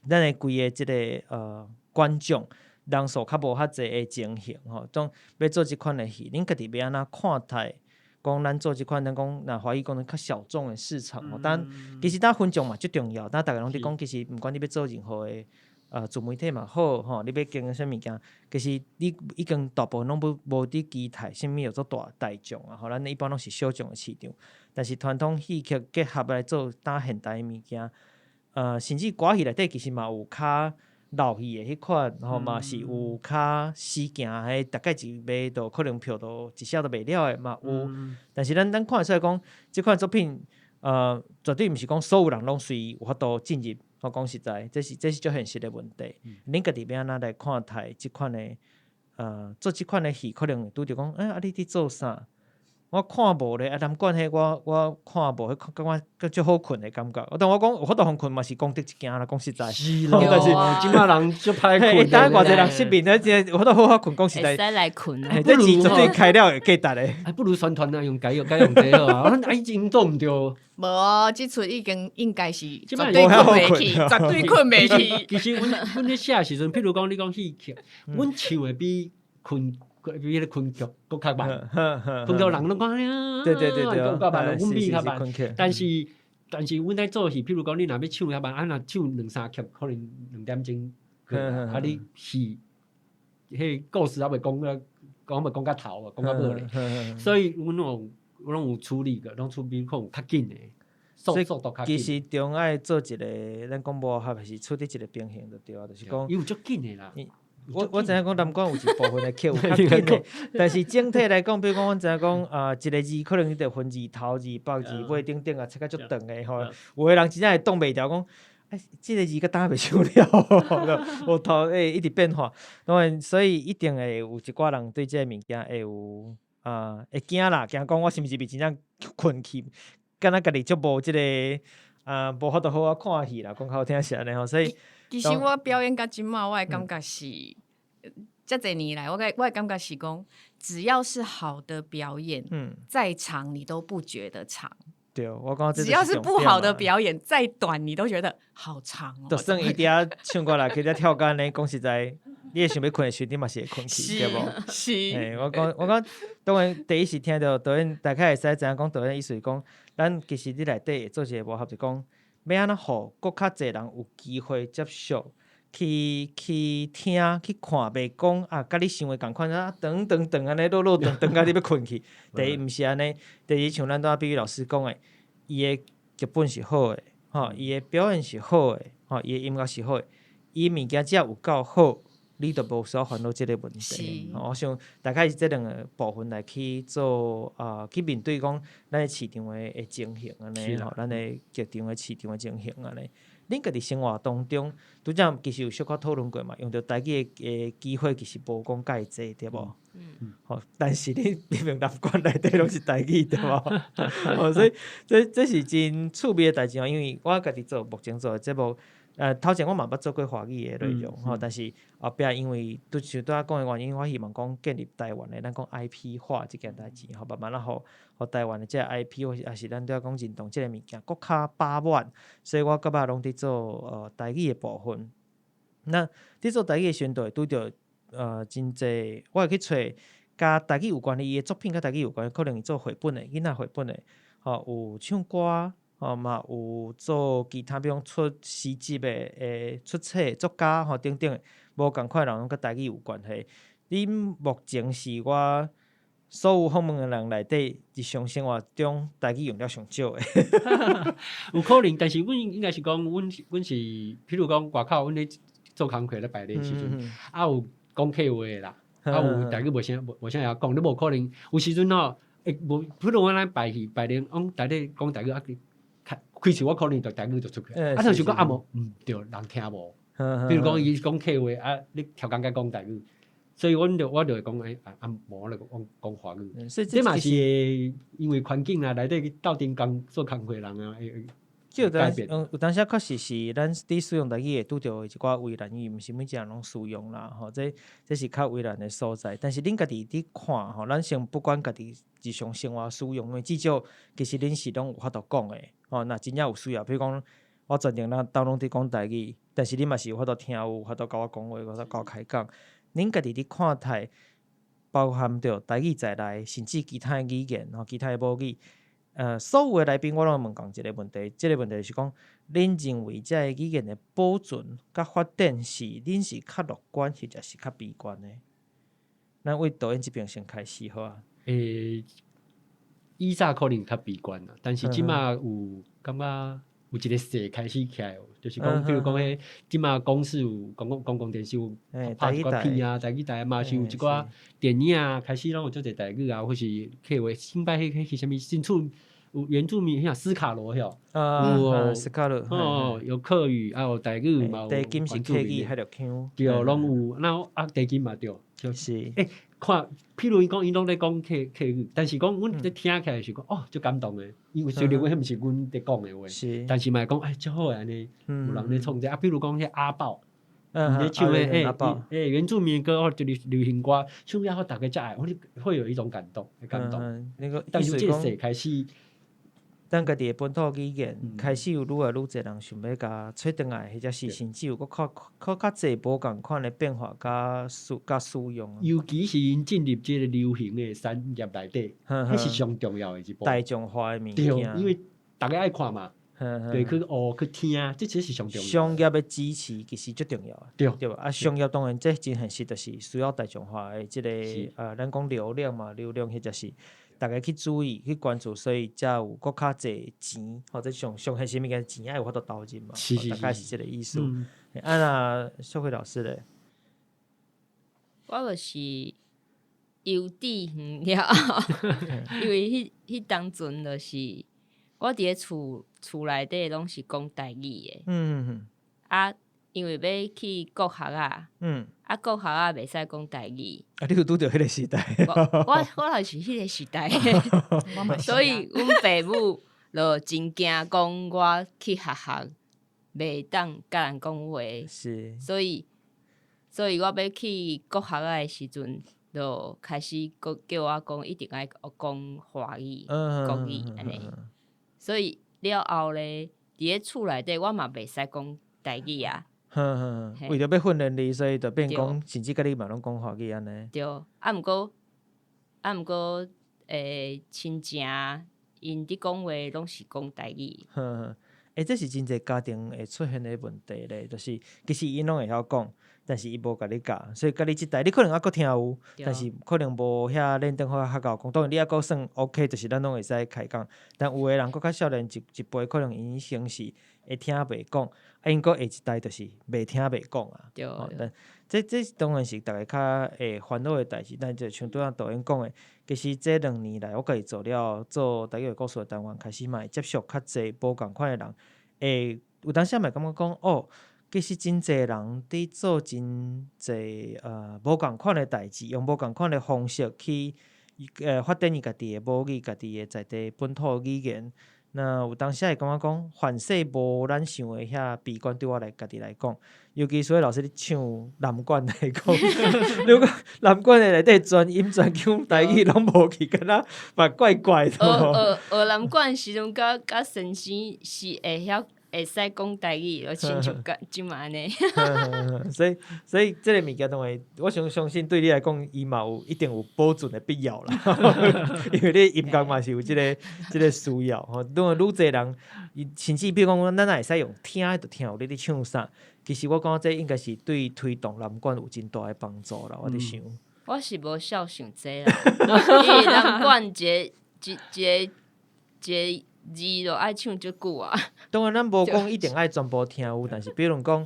A: 咱的规个这个观众人数较无遐济的情形吼。总欲做这款的戏，恁家己欲按怎看待？讲咱做这款，咱讲若华语讲较小众的市场吼，但其实咱分众嘛足重要。咱逐家拢伫讲，其实毋管你欲做任何的自媒体嘛好吼，你欲经营啥物件，其实你已经大部分拢无伫期待啥物叫做大大众啊吼，咱一般拢是小众的市场。但是传统戏曲结合来做当现代的物件，甚至歌戏内底其实嘛有较老戏的彼款，吼嘛是有较死行，彼大概一卖就可能票都一下都卖了的嘛有。但是咱看会出来讲，这款作品，绝对毋是讲所有人拢随有法度进入。我讲实在，这是足现实的问题。恁家己欲按怎来看待这款的，做这款的戏，可能会拄著讲，啊，你伫做啥？我看无咧，啊，南管彼我看无，彼感觉足好困的感觉。我当我讲有法度予困嘛是功德一件啦，讲实在。
B: 是咯，但是这摆人足歹困。
A: 当偌济人失眠，咧，真有法度好好困，讲实在。
D: 会使来困。
A: 这钱绝对开了会价值的。
B: 还不如宣传啊，用改用改用这好啊。啊，已经做毋对。
C: 无，这出已经应该是绝对困袂去，绝对困袂去。
B: 其实阮咧写时阵，譬如讲你讲戏曲，阮唱的比困。比彼个昆剧阁较慢，昆剧人拢讲啊，
A: 对对对对，
B: 阁较慢，阮比较慢。但是但是，阮咧做戏，譬如讲，你若欲唱较慢，啊，若唱两三曲，可能2点钟，啊，你戏彼故事猶未講了，講未講甲頭啊，講甲尾咧。所以阮攏有處理過，攏處理可能較緊的，
A: 速
B: 速度較緊。
A: 其實中愛做一個，咱講磨合，還是處理一個平衡就對啊，就是講。
B: 伊有足緊的啦。
A: 我知影講南管有一部分的曲有較緊的，但是整體來講，比如講，阮知影講啊，一個字可能你著分字頭、字腹、字尾等等啊，切甲足長的吼。有的人真正會擋袂牢，講欸，這個字閣當袂唱了，無頭會一直變化。當然，所以一定會有一寡人對這個物件會有啊會驚啦，驚講我是毋是真正睏去，敢若家己足無這個啊，無法度好好看戲啦，講較好聽是按呢吼。所以
C: 其實我表演到這馬，我的感覺是，這濟年來，我的感覺是講，只要是好的表演，再長你都不覺得長。
A: 對，我感覺
C: 只要是不好的表演，再短你都覺得好長哦。
A: 就算伊佇遐唱歌來，去遐跳竿呢，講實在，你會想欲睏的時陣，你嘛是會睏去，對無？
C: 是。
A: 欸，我講，當然第一次聽著導演，大概會使知影講導演意思是講，咱其實佇內底會做一個磨合，就講欲按怎予閣較濟人有機會接觸。去聽去看，袂講啊，佮你想的仝款啊，長長長按呢，落落長長甲你欲睏去。第一毋是按呢，第二像咱拄仔比喻老師講的，伊的劇本是好的，吼，伊的表演是好的，吼，伊的音樂是好的，伊物件只要有夠好，你就無需要煩惱這個問題。我想大概是這兩個部分來去做啊，去面對講咱的市場的情形按呢，吼，咱的劇場的市場的情形按呢。恁家己生活當中，拄才其實有小可討論過嘛，用著台語的機會其實無講介濟，對無？吼，但是你明明南管內底攏是台語，對無？哦，所以這是真趣味的代誌哦，因為我家己做目前做的節目，頭前我嘛捌做過華語的內容吼，但是後壁因為拄像拄仔講的原因，我希望講建立台灣的，咱講 IP 化這件代誌吼，慢慢仔予台灣的這個 IP，或是抑是咱拄仔講認同這個物件，閣較飽滿，所以我感覺攏佇做台語的部分。那佇做台語的時陣，就會拄著真濟，我會去揣佮台語有關係，伊的作品佮台語有關，可能伊做繪本的，囡仔繪本的，吼有唱歌，吼嘛有做其他，比如講出詩集的、出冊作家吼等等的，無仝款的人攏佮台語有關係。恁目前是我所有訪問的人內底，日常生活中台語用了上少的。
B: 有可能，但是阮應該是講，阮是，譬如講外口，阮咧做工課咧排練時陣，啊有講客話的啦，啊有台語無啥會曉講，你無可能有時陣吼，會無，譬如阮咧排戲排練，講台咧講台語啊，開開始我可能就台語就出去，啊，就是講啊無毋對，人聽無。比如講伊講客話啊，你超工共講台語，所以阮就我就會講欸啊啊無，我就講講華語。這嘛是因為環境啊，內底去鬥陣工做工課人啊，會
A: 改變。有當時確實是咱佇使用台語會拄著一寡為難，因為毋是每一個人攏使用啦，吼，這是較為難的所在。但是恁家己佇看吼，咱先不管家己日常生活使用，因為至少其實恁是攏有法度講的，吼，若真正有需要，比如講我全程咱兜攏佇講台語，但是恁嘛是有法度聽，有法度共我講話，有法度共我開講。恁家己佇看待，包含著台語在內，甚至其他的語言吼，其他的母語，所有的來賓我攏會問仝一個問題，這個問題是講，恁認為這個語言的保存佮發展是恁是較樂觀，或者是較悲觀的？咱為導演這邊先開始好啊。
B: 以早可能較悲觀啦，但是這馬有感覺有一個勢開始起來，就是講，比如講，彼這馬公視有公共電視有拍一寡片啊，台語台嘛是有一寡電影啊，開始攏有足濟台語啊，或是客話。先擺彼彼是啥物？新厝有原住民遐斯卡羅遐，
A: 有斯卡羅，
B: 哦，有客語，啊有台語嘛，有
A: 地金是客語，海陸腔，
B: 對，攏有。那啊地金嘛對，
A: 就是。
B: 看，譬如伊講，伊攏咧講客語，但是講阮咧聽起來是講，哦，足感動的，因為雖然阮彼毋是阮佇講的話，但是嘛會講，哎，足好按呢，有人咧創這啊，比如講彼阿豹，伊咧唱的，欸，原住民歌或者流行歌，唱了後逐家才愛，我會有一種感動，感動。
A: 那個，
B: 但是這個開始，
A: 咱家己的本土語言開始有愈來愈濟人想欲共揣轉來，或者是甚至有閣較濟無仝款的變化佮使用。
B: 尤其是𪜶進入這個流行的產業內底，彼是上重要的一步。
A: 大眾化的物件。
B: 對，因為逐家愛看嘛，對，去學去聽，這其實是上重要。
A: 商業的支持其實最重要的，
B: 對
A: 對吧？啊，商業當然這真現實，就是需要大眾化的這個咱講流量嘛，流量彼就是逐家去注意、去關注，所以才有閣較濟錢，或者上上現實物件錢愛有法度投入嘛，大概是這個意思。啊，那淑惠老師咧？
D: 我就是遊稚園了後，因為彼當陣就是我佇咧厝內底攏是講台語的。啊，因為欲去國學啊，啊，國學啊袂使講台語。
A: 啊，你有拄著彼個時代？
D: 我也是彼個時代，所以阮爸母就真驚講我去學校袂當佮人講話。所以我欲去國學仔的時陣，就開始閣叫我講一定愛學講華語、國語按呢。所以了後咧，佇咧厝內底我嘛袂使講台語啊。
A: 哼哼，為著欲訓練你，所以就變講，甚至佮你嘛攏講華語按呢。
D: 對，啊，毋過，親情𪜶佇講話攏是講台語。
A: 哼哼，欸，這是真濟家庭會出現的問題咧，就是其實𪜶攏會曉講，但是伊無共你教，所以佮你這代，你可能猶閣聽有，但是可能無遐練轉好較𠢕講。當然你猶閣算 OK，就是咱攏會使開講。但有的人閣較少年一輩，可能𪜶先是會聽袂講，啊，𪜶閣下一代就是袂聽袂講啊。但這當然是逐家較會煩惱的代誌，但就像拄仔導演講的，其實這2年來，我家己做了做台語故事的單元，開始嘛會接觸較濟無仝款的人，會有當時嘛會感覺講，哦，其實真濟人佇做真濟無仝款的代誌，用無仝款的方式去發展伊家己的母語、家己的在地本土語言。那有當時會感覺講，凡勢無咱想的遐悲觀，對我來家己來講，尤其是老師你唱南管來講，如果南管的內底全音全腔台語攏無去，敢若嘛怪怪的。
D: 學南管時陣，佮先生是會曉會使講台語，就親像佮這麼按呢。
A: 所以這个物件當然，我相信對你來講，伊嘛有一定有保存的必要啦。因為你音樂嘛是有這個需要吼。如果愈濟人，伊甚至比如講，咱若會使用聽的就聽有你咧唱啥，其實我感覺這應該是對推動南管有真大的幫助啦。我佇想。
D: 我是無痟想這啦，因為南管一個字就愛唱足久啊。
A: 當然，咱無講一定愛全部聽有，但是比如講，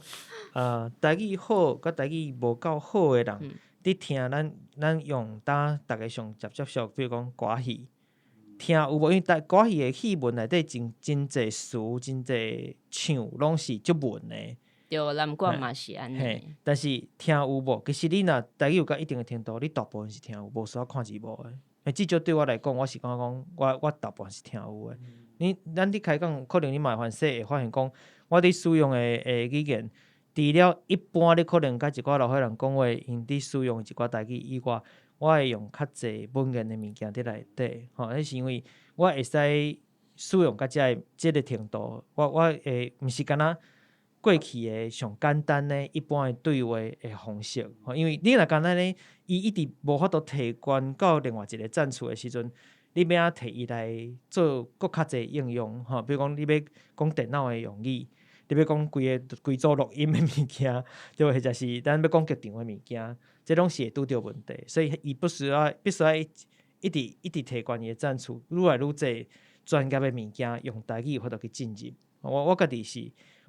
A: 台語好佮台語無夠好的人，佇聽咱用當逐家上接觸，比如講歌戲，聽有無？因為台歌戲的戲文內底真濟詞、真濟唱，攏是足文的。
D: 對，南管嘛是按呢。
A: 但是聽有無？其實你若台語有到一定的程度，你大部分是聽有，無需要看字幕的。至少對我來講，我是感覺講，我大部分是聽有的。咱佇開講，可能你嘛會發現會發現講，我佇使用的語言，除了一般你可能佮一寡老歲人講話，𪜶佇使用一寡台語以外，我會用較濟文言的物件佇內底，吼，彼是因為我會使使用到這个程度，我會毋是干焦過去的上簡單的一般的對話的方式，吼，因為你若干焦呢，伊一直無法度提懸到另外一個層次的時陣，你欲按怎提伊來做閣較濟應用，吼，比如講你欲講電腦的用語，你欲講規个規組錄音的物件，對無？或者是咱欲講劇場的物件，這攏是會拄著問題，所以伊必須愛一直一直提懸伊的層次，愈來愈濟專業的物件用台語有法度去進入。我家己是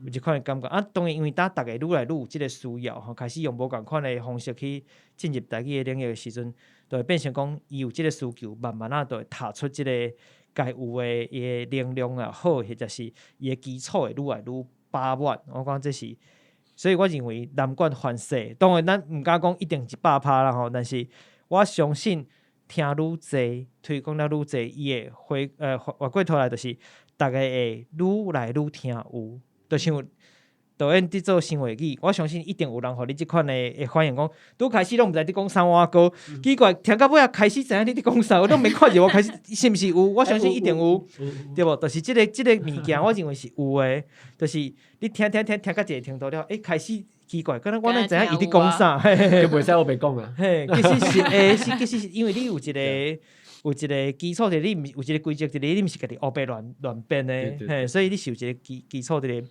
A: 有這款的感覺啊，當然因為當逐家愈來愈有這个需要吼，開始用無仝款的方式去進入台語的領域的時陣，就會變成講伊有這个需求，慢慢仔就會踏出這个該有的伊的能量也好，或者是伊的基礎會愈來愈飽滿。我感覺這是，所以我認為南管凡勢，當然咱毋敢講一定100%啦吼，但是我相信聽愈濟，推廣了愈濟，伊會回過頭來就是逐家會愈來愈聽有，就像導演佇做新話語，我相信一定有人予你這款的反應，講拄開始攏毋知佇講啥碗糕，奇怪，聽到尾仔開始知影你佇講啥，我攏沒看著我開始是毋是有？我相信一定有，對無？就是這个物件，我認為是有的，就是你聽聽聽聽到一个程度了，欸，開始奇怪，敢若我哪知影伊佇講啥？
B: 就袂使烏白講啊。
A: 嘿，其實是會，是其實是因為你有一個。有一个基礎佇你，毋是有一個規則佇咧，你毋是家己烏白亂亂編的，嘿，所以你是有一個基礎佇咧，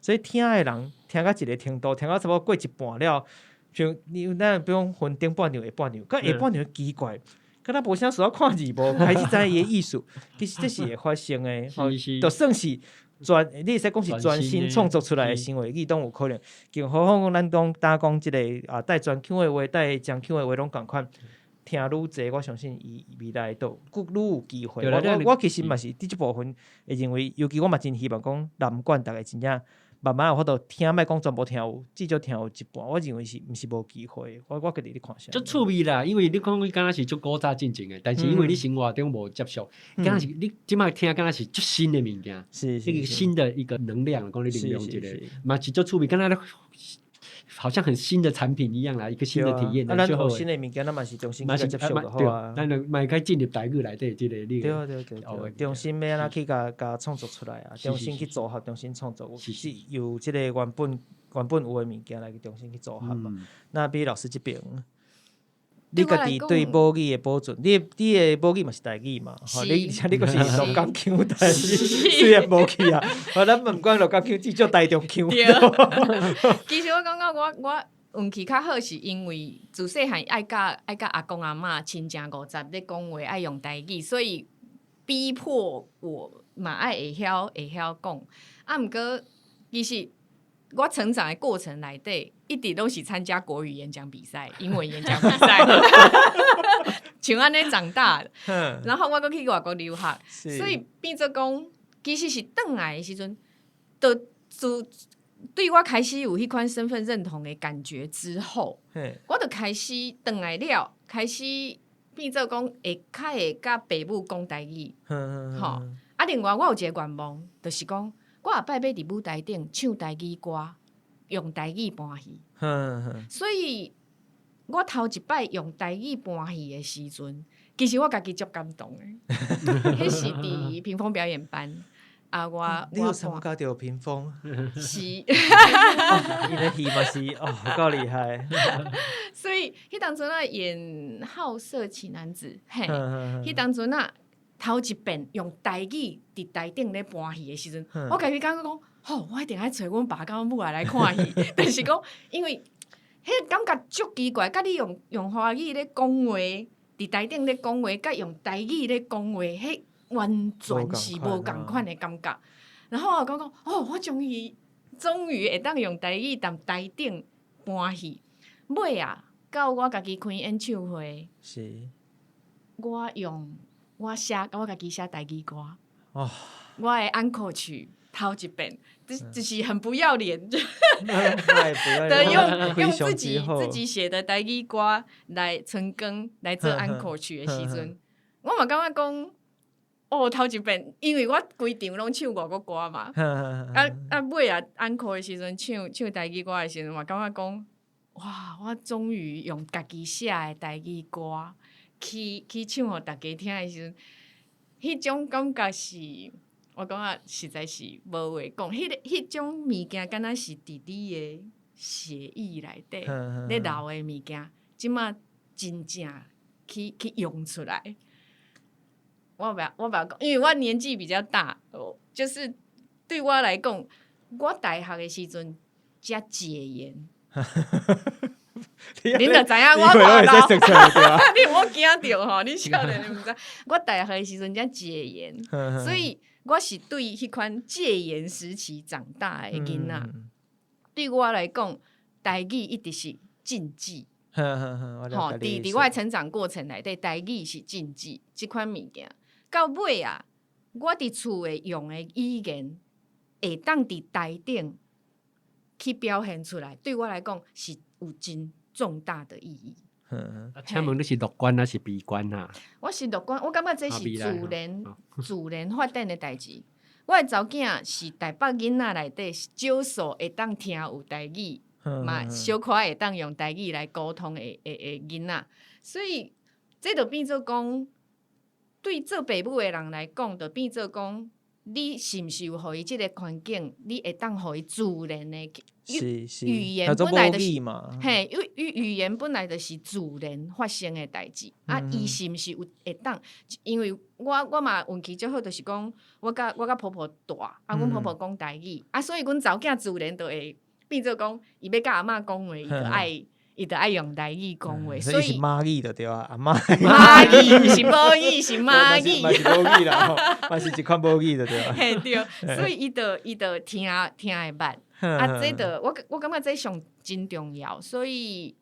A: 所以聽的人聽到一個程度，聽到差不多過一半了，像你咱比如講分頂半場下半場，佮下半場奇怪，敢若無啥需要看字幕，開始知伊的意思，其實這是會發生的，吼，就算是專，你會使講是專心創作出來的行為，伊攏有可能。更何況講咱講焦講這個啊，帶專腔的話，帶正腔的話，攏仝款。聽愈濟，我相信伊未來都閣愈有機會。我其實嘛是佇這部分會認為，尤其我嘛真希望講南管逐家真正慢慢有法度聽，莫講全部聽有，至少聽有一半。我認為是毋是無機會？我家己咧看啥？
B: 足趣味啦，因為你講敢若是足古早進前的，但是因為你生活中無接觸，敢若是你這擺聽，敢若是足新的物件，一個新的一個能量，講你能量一個，嘛是足趣味，敢若好像很新的產品一樣啦，一個新的體驗。
A: 啊，咱學新的物件，咱嘛是重新去接觸就好啊。
B: 咱就嘛會使進入台語內底這個。
A: 對對對對，重新欲按怎去共共創作出來啊？重新去組合，重新創作，是由這個原本有的物件來去重新去組合嘛。那比老師這邊，你家己對母語的保存，你的母語嘛是台語嘛？吼，你而且你閣是鹿港腔，但是雖然無去啊，咱毋管鹿港腔，至少台中腔。
C: 對。其實我感覺我運氣較好，是因為自細漢愛佮阿公阿嬤親情五十咧講話，愛用台語，所以逼迫我嘛愛會曉講。啊，毋過其實我成長的過程內底，一直攏是參加國語演講比賽、英文演講比賽，像按呢長大。然後我閣去外國留學，所以變做講，其實是轉來的時陣，就自對我開始有彼款身份認同的感覺之後，我就開始轉來了，開始變做講會較會佮爸母講台語，吼。啊，另外我有一個願望，就是講我後擺欲佇舞台頂唱台語歌，用台語搬戲。所以我頭一擺用台語搬戲的時陣，其實我家己足感動的。彼是佇屏風表演班。啊！我
A: 你有參加著屏風？
C: 是，
A: 伊的戲嘛是哦，夠厲害。
C: 所以，彼當陣啊演《好色奇男子》，嘿，彼當陣啊頭一遍用台語佇台頂咧搬戲的時陣，我家己感覺講，吼，我一定愛揣阮爸佮阮母來看戲。就是講，因為彼感覺足奇怪，佮你用華語咧講話，佇台頂咧講話，佮用台語咧講話，彼完全是無仝款的感覺。然後我感覺，哦，我終於會當用台語佇台頂搬戲。尾啊，到我家己開演唱會，我用我寫，我家己寫台語歌。我的安可曲頭一遍，就是很不要臉，的用自己寫的台語歌來春光來做安可曲的時陣，我嘛感覺講。哦，頭一遍，因為我規場攏唱外國歌嘛，啊啊尾啊安可的時陣唱台語歌的時陣，嘛感覺講，哇！我終於用家己寫的台語歌去唱予大家聽的時陣，彼種感覺是，我感覺實在是無話講。彼種物件，敢若是佇你的血液內底咧流的物件，這馬真正去用出來。我袂曉講，因為我年紀比較大，就是對我來講，我大學的時陣才戒嚴。恁就知影我看到，你有無驚著吼？你少年你毋知，我大學的時陣才戒嚴，所以我是對彼款戒嚴時期長大的囡仔。對我來講，台語一直是禁忌。吼，佇我的成長過程內底，台語是禁忌這款物件。到尾啊，我佇厝的用的語言會當佇台頂去表現出來，對我來講是有真重大的意義。
B: 啊，請問你是樂觀還是悲觀啊？
C: 我是樂觀，我感覺這是自然發展的代誌。我的查某囝是台北囡仔內底少數會當聽有台語，嘛小可會當用台語來溝通的囡仔，所以這就變做講，對做爸母的人來講，就變做講，你是毋是有予伊這个環境，你會當予伊自然的
A: 語
C: 言本來就是
A: 嘿，
C: 語言本來就是自然發生的代誌。啊，伊是毋是有會當？因為我嘛運氣足好，就是講我佮婆婆蹛，啊，阮婆婆講台語，啊，所以阮查某囝自然就會變做講，伊欲佮阿嬤講話，伊就愛用台語講話，
A: 所以是媽語就對啊，阿嬤
C: 媽語毋是母語，是媽語，
A: 嘛是母語啦，嘛是一款母語就對啊。
C: 嘿對，所以伊就聽會捌，啊，這就我感覺這上真重要，所以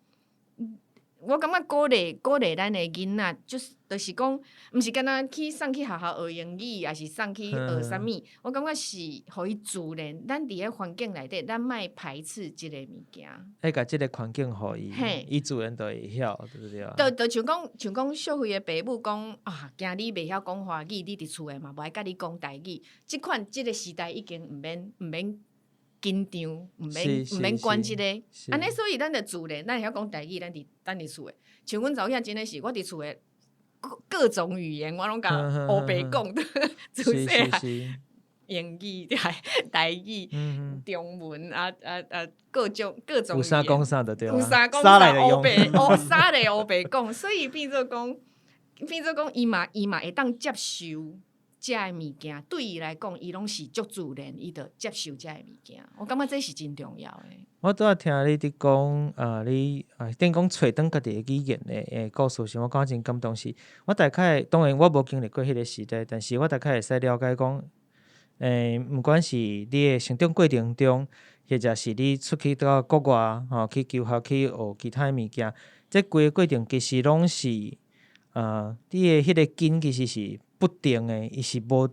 C: 我感覺鼓勵咱的囡仔，就是講，毋是干焦去送去學校學英語，抑是送去學啥物，我感覺是予伊自然。咱佇咧環境內底，咱莫排斥這个物件。
A: 愛共這个環境予伊，伊自然就會曉，對不對啊？
C: 就像講，小慧的爸母講啊，驚你袂曉講華語，你佇厝的嘛無愛佮你講台語。這款這个時代已經毋免緊張，毋免管這个。按呢，所以咱就自然，咱會曉講台語，咱佇厝的。像阮查某囝真的是，我佇厝的各種語言我攏共烏白講，自細漢英語、台語、中文啊啊啊，各種各種。
A: 有啥講啥就對。
C: 有啥講啥，烏白烏啥咧烏白講，所以變做講，伊嘛會當接受這个物件，對伊來講，伊攏是足自然，伊就接受這个物件。我感覺這是真重要的。
A: 我拄仔聽你佇講，啊，你啊，等於講揣轉家己的語言的故事時，我感覺真感動是。我大概當然我無經歷過彼个時代，但是我大概會使了解講，毋管是你的成長過程中，或者是你出去到國外吼去求學去學其他的物件，這規個過程其實攏是，你的彼個根其實是不定的，伊是無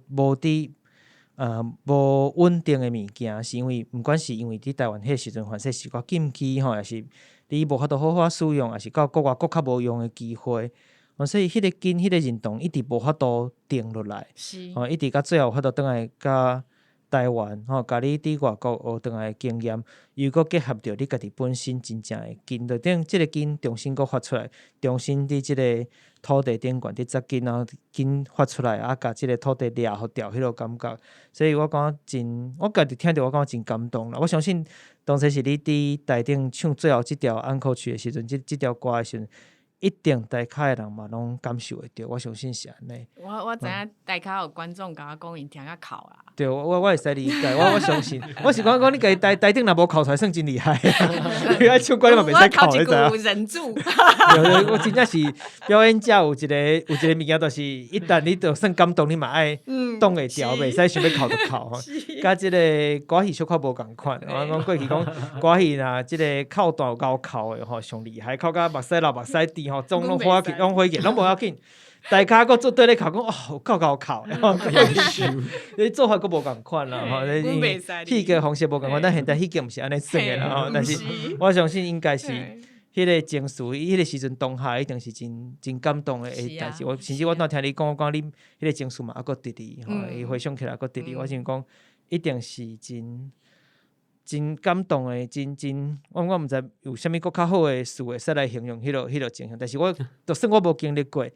A: 穩定的物件，是因為毋管是因為佇台灣彼個時陣犯說一寡禁忌吼，抑是你無法度好好使用，抑是到國外閣較無用的機會，所以彼個根、彼個認同一直無法度定落來，吼，一直到最後有法度轉來佮台灣吼，共你佇外國學轉來的經驗，又閣結合著你家己本身真正的根，就等這个根重新閣發出來，重新佇這个土地頂懸佇扎根，然後根發出來，啊，共這个土地掠予牢彼落感覺，所以我感覺真，我家己聽著我感覺真感動啦。我相信當初是你佇台頂唱最後這條安可曲的時陣，這條歌的時陣，一定台跤的人嘛攏感受會著，我相信是按呢。
C: 我知影台跤有觀眾共我講，𪜶聽甲哭啊。
A: 對，我會使理解，我相信，我是講講你家己台頂若無哭出來，算真厲害。你愛唱歌你嘛袂使哭，你知影？
C: 忍住。
A: 我真正是表演者有一個物件，就是一旦你就算感動，你嘛愛擋會牢，袂使想欲哭就哭吼。佮這个歌戲小可無仝款，我講過去講歌戲若這个哭段有夠哭的吼，上厲害，哭甲目屎流目屎滴吼，總攏火去，攏火去，攏無要緊。大家閣做對咧哭，講哦，有夠𠢕哭，你做法閣無仝款啦，吼，你戲劇方式無仝款，咱現代戲劇毋是按呢算的啦，吼。但是我相信應該是彼个情緒，彼个時陣當下一定是真感動的代誌。我甚至我拄聽你講，我講你彼个情緒嘛，猶閣佇咧，吼，伊回想起來閣佇咧，我想講一定是真感動的，真真，我毋知有啥物閣較好的詞會使來形容彼落情形，但是我就算我無經歷過，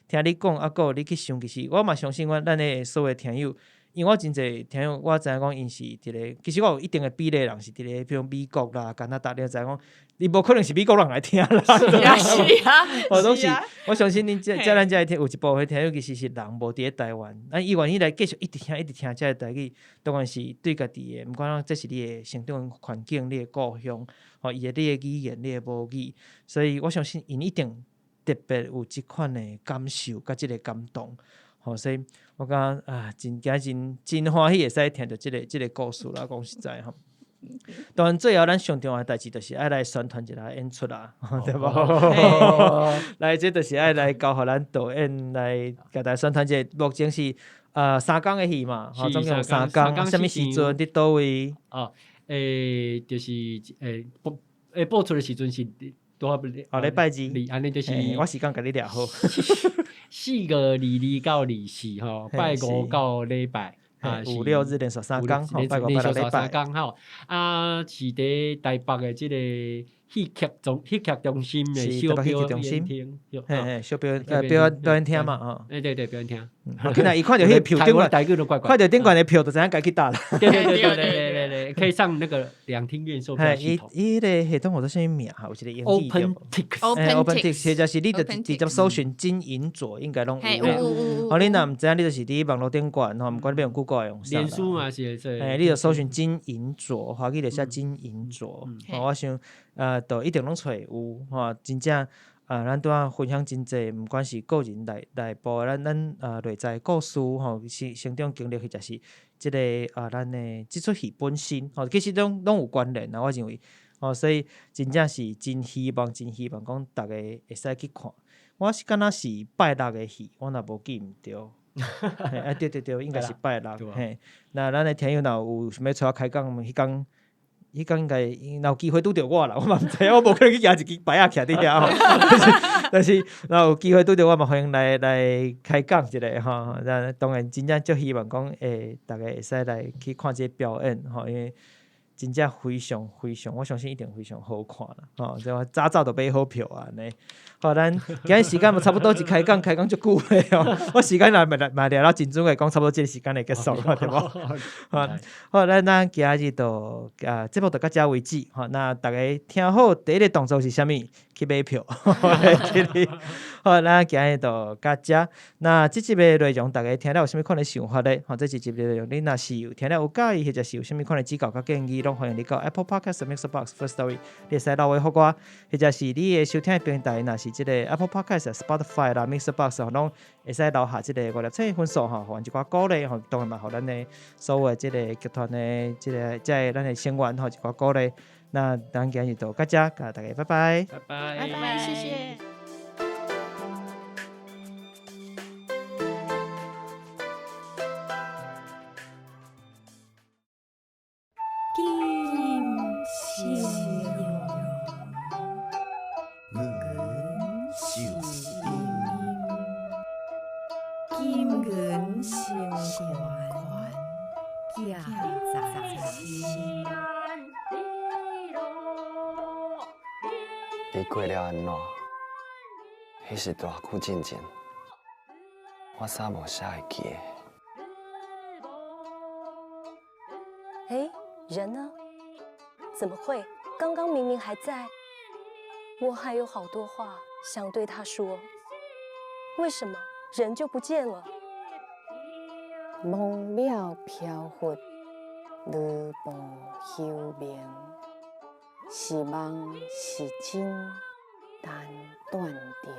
A: 聽你講，啊，閣你去想，其實我嘛相信阮咱的所有聽友，因為我真濟聽友，我知影講𪜶是佇咧，其實我有一定的比例人是佇咧，比如美國啦、加拿大，你知影講，伊無可能是美國人來聽啦。
C: 是啊是啊，
A: 我攏是，我相信恁這咱遮聽有一部分聽友其實是人無佇咧台灣，啊，伊願意來繼續一直聽、一直聽這个台語，當然是對家己的，毋管講這是你的成長環境、你的故鄉，吼，伊的你的語言、你的母語，所以我相信𪜶一定特別有這款的感受，佮這个感動，吼，所以我感覺啊，真今真真歡喜會使聽著這个故事啦，講實在吼。當然，最後咱上重要的代誌就是愛來宣傳一下演出啦，對無？來，這就是愛來交予咱導演來共大家宣傳一下。目前是三工的戲嘛，吼，總共有三工，啥物時陣佇佗位？
B: 哦，就是播出的時陣是拄好
A: 哦，禮拜二，
B: 按呢就是
A: 我時間共你掠好。
B: 4月22到24吼，拜五到禮拜。啊，
A: 五六日連續三工，
B: 連續三工吼，啊，是佇台北的這個戲劇中心的小表演廳，
A: 嘿，小表演表演廳嘛，吼，
B: 欸對對，表演廳。
A: 今日伊看著彼個票頂懸，看著頂懸的票就知影該去佗啦。
B: 對對對對對對對，可以上那個兩廳院售票系統。
A: 伊彼個系統叫做啥物名？有一個英語
B: OpenTix。
A: OpenTix，或者是你就直接搜尋金銀佐，應該攏有。哦，你若毋知影，你就是佇網路頂懸吼，毋管你欲用 Google 用啥。
B: 臉書嘛是會使。
A: 嘿，你就搜尋金銀佐，華語就寫金銀佐。我想，就一定攏揣有，吼，真正。啊，咱拄仔分享真濟，毋管是個人內部，咱內在故事吼，成長經歷，或者是這个啊，咱的這齣戲本身吼，其實攏有關聯啊，我認為，吼，所以真正是真希望，真希望講逐家會使去看。我是敢若是拜六的戲，我若無記毋著。啊，對對對，應該是拜六。嘿，那咱的聽友若有想欲揣我開講，彼工。彼工應該若有機會拄著我啦，我嘛毋知影，我無可能去舉一支牌仔徛佇遐吼。但是若有機會拄著我嘛，歡迎來開講一下吼。咱當然真正足希望講，會逐家會使來去看這个表演吼，因為真正非常非常，我相信一定非常好看啦吼。這我早早就買好票啊按呢。好，咱今日時間嘛差不多，一開講開講足久的哦。我時間若嘛掠了真準的講，差不多這個時間會結束了，對無？好，好，咱今日就啊節目就到這為止。吼，那逐家聽好，第一个動作是啥物？去買票。好，咱今日就到這。那這集的內容，逐家聽了有啥物款的想法咧？吼，這一集的內容，你若是有聽了有佮意，或者是有啥物款的指教佮建議，攏歡迎你到 Apple Podcast、Mixerbox、Firstory，你會使留話予我，或者是你的收聽的平台，若是這個 Apple Podcast、Spotify 啦、Mixerbox，攏會使留下這个五粒星分數吼，予阮一寡鼓勵吼，當然嘛，予咱的所有的這个劇團的這个這个咱的成員吼一寡鼓勵。那咱今日就到這，共大家拜拜，
B: 拜拜，
C: 拜拜，謝謝。
E: 金銀相懸，寄在心。
F: 你過了按怎？彼是偌久進前，我啥無啥會記得。
G: 欸，人呢？怎麼會？剛剛明明還在。我還有好多話想對他說，為什麼人就不見了？
E: 茫渺飄忽，女步幽冥，是夢是真，難斷定。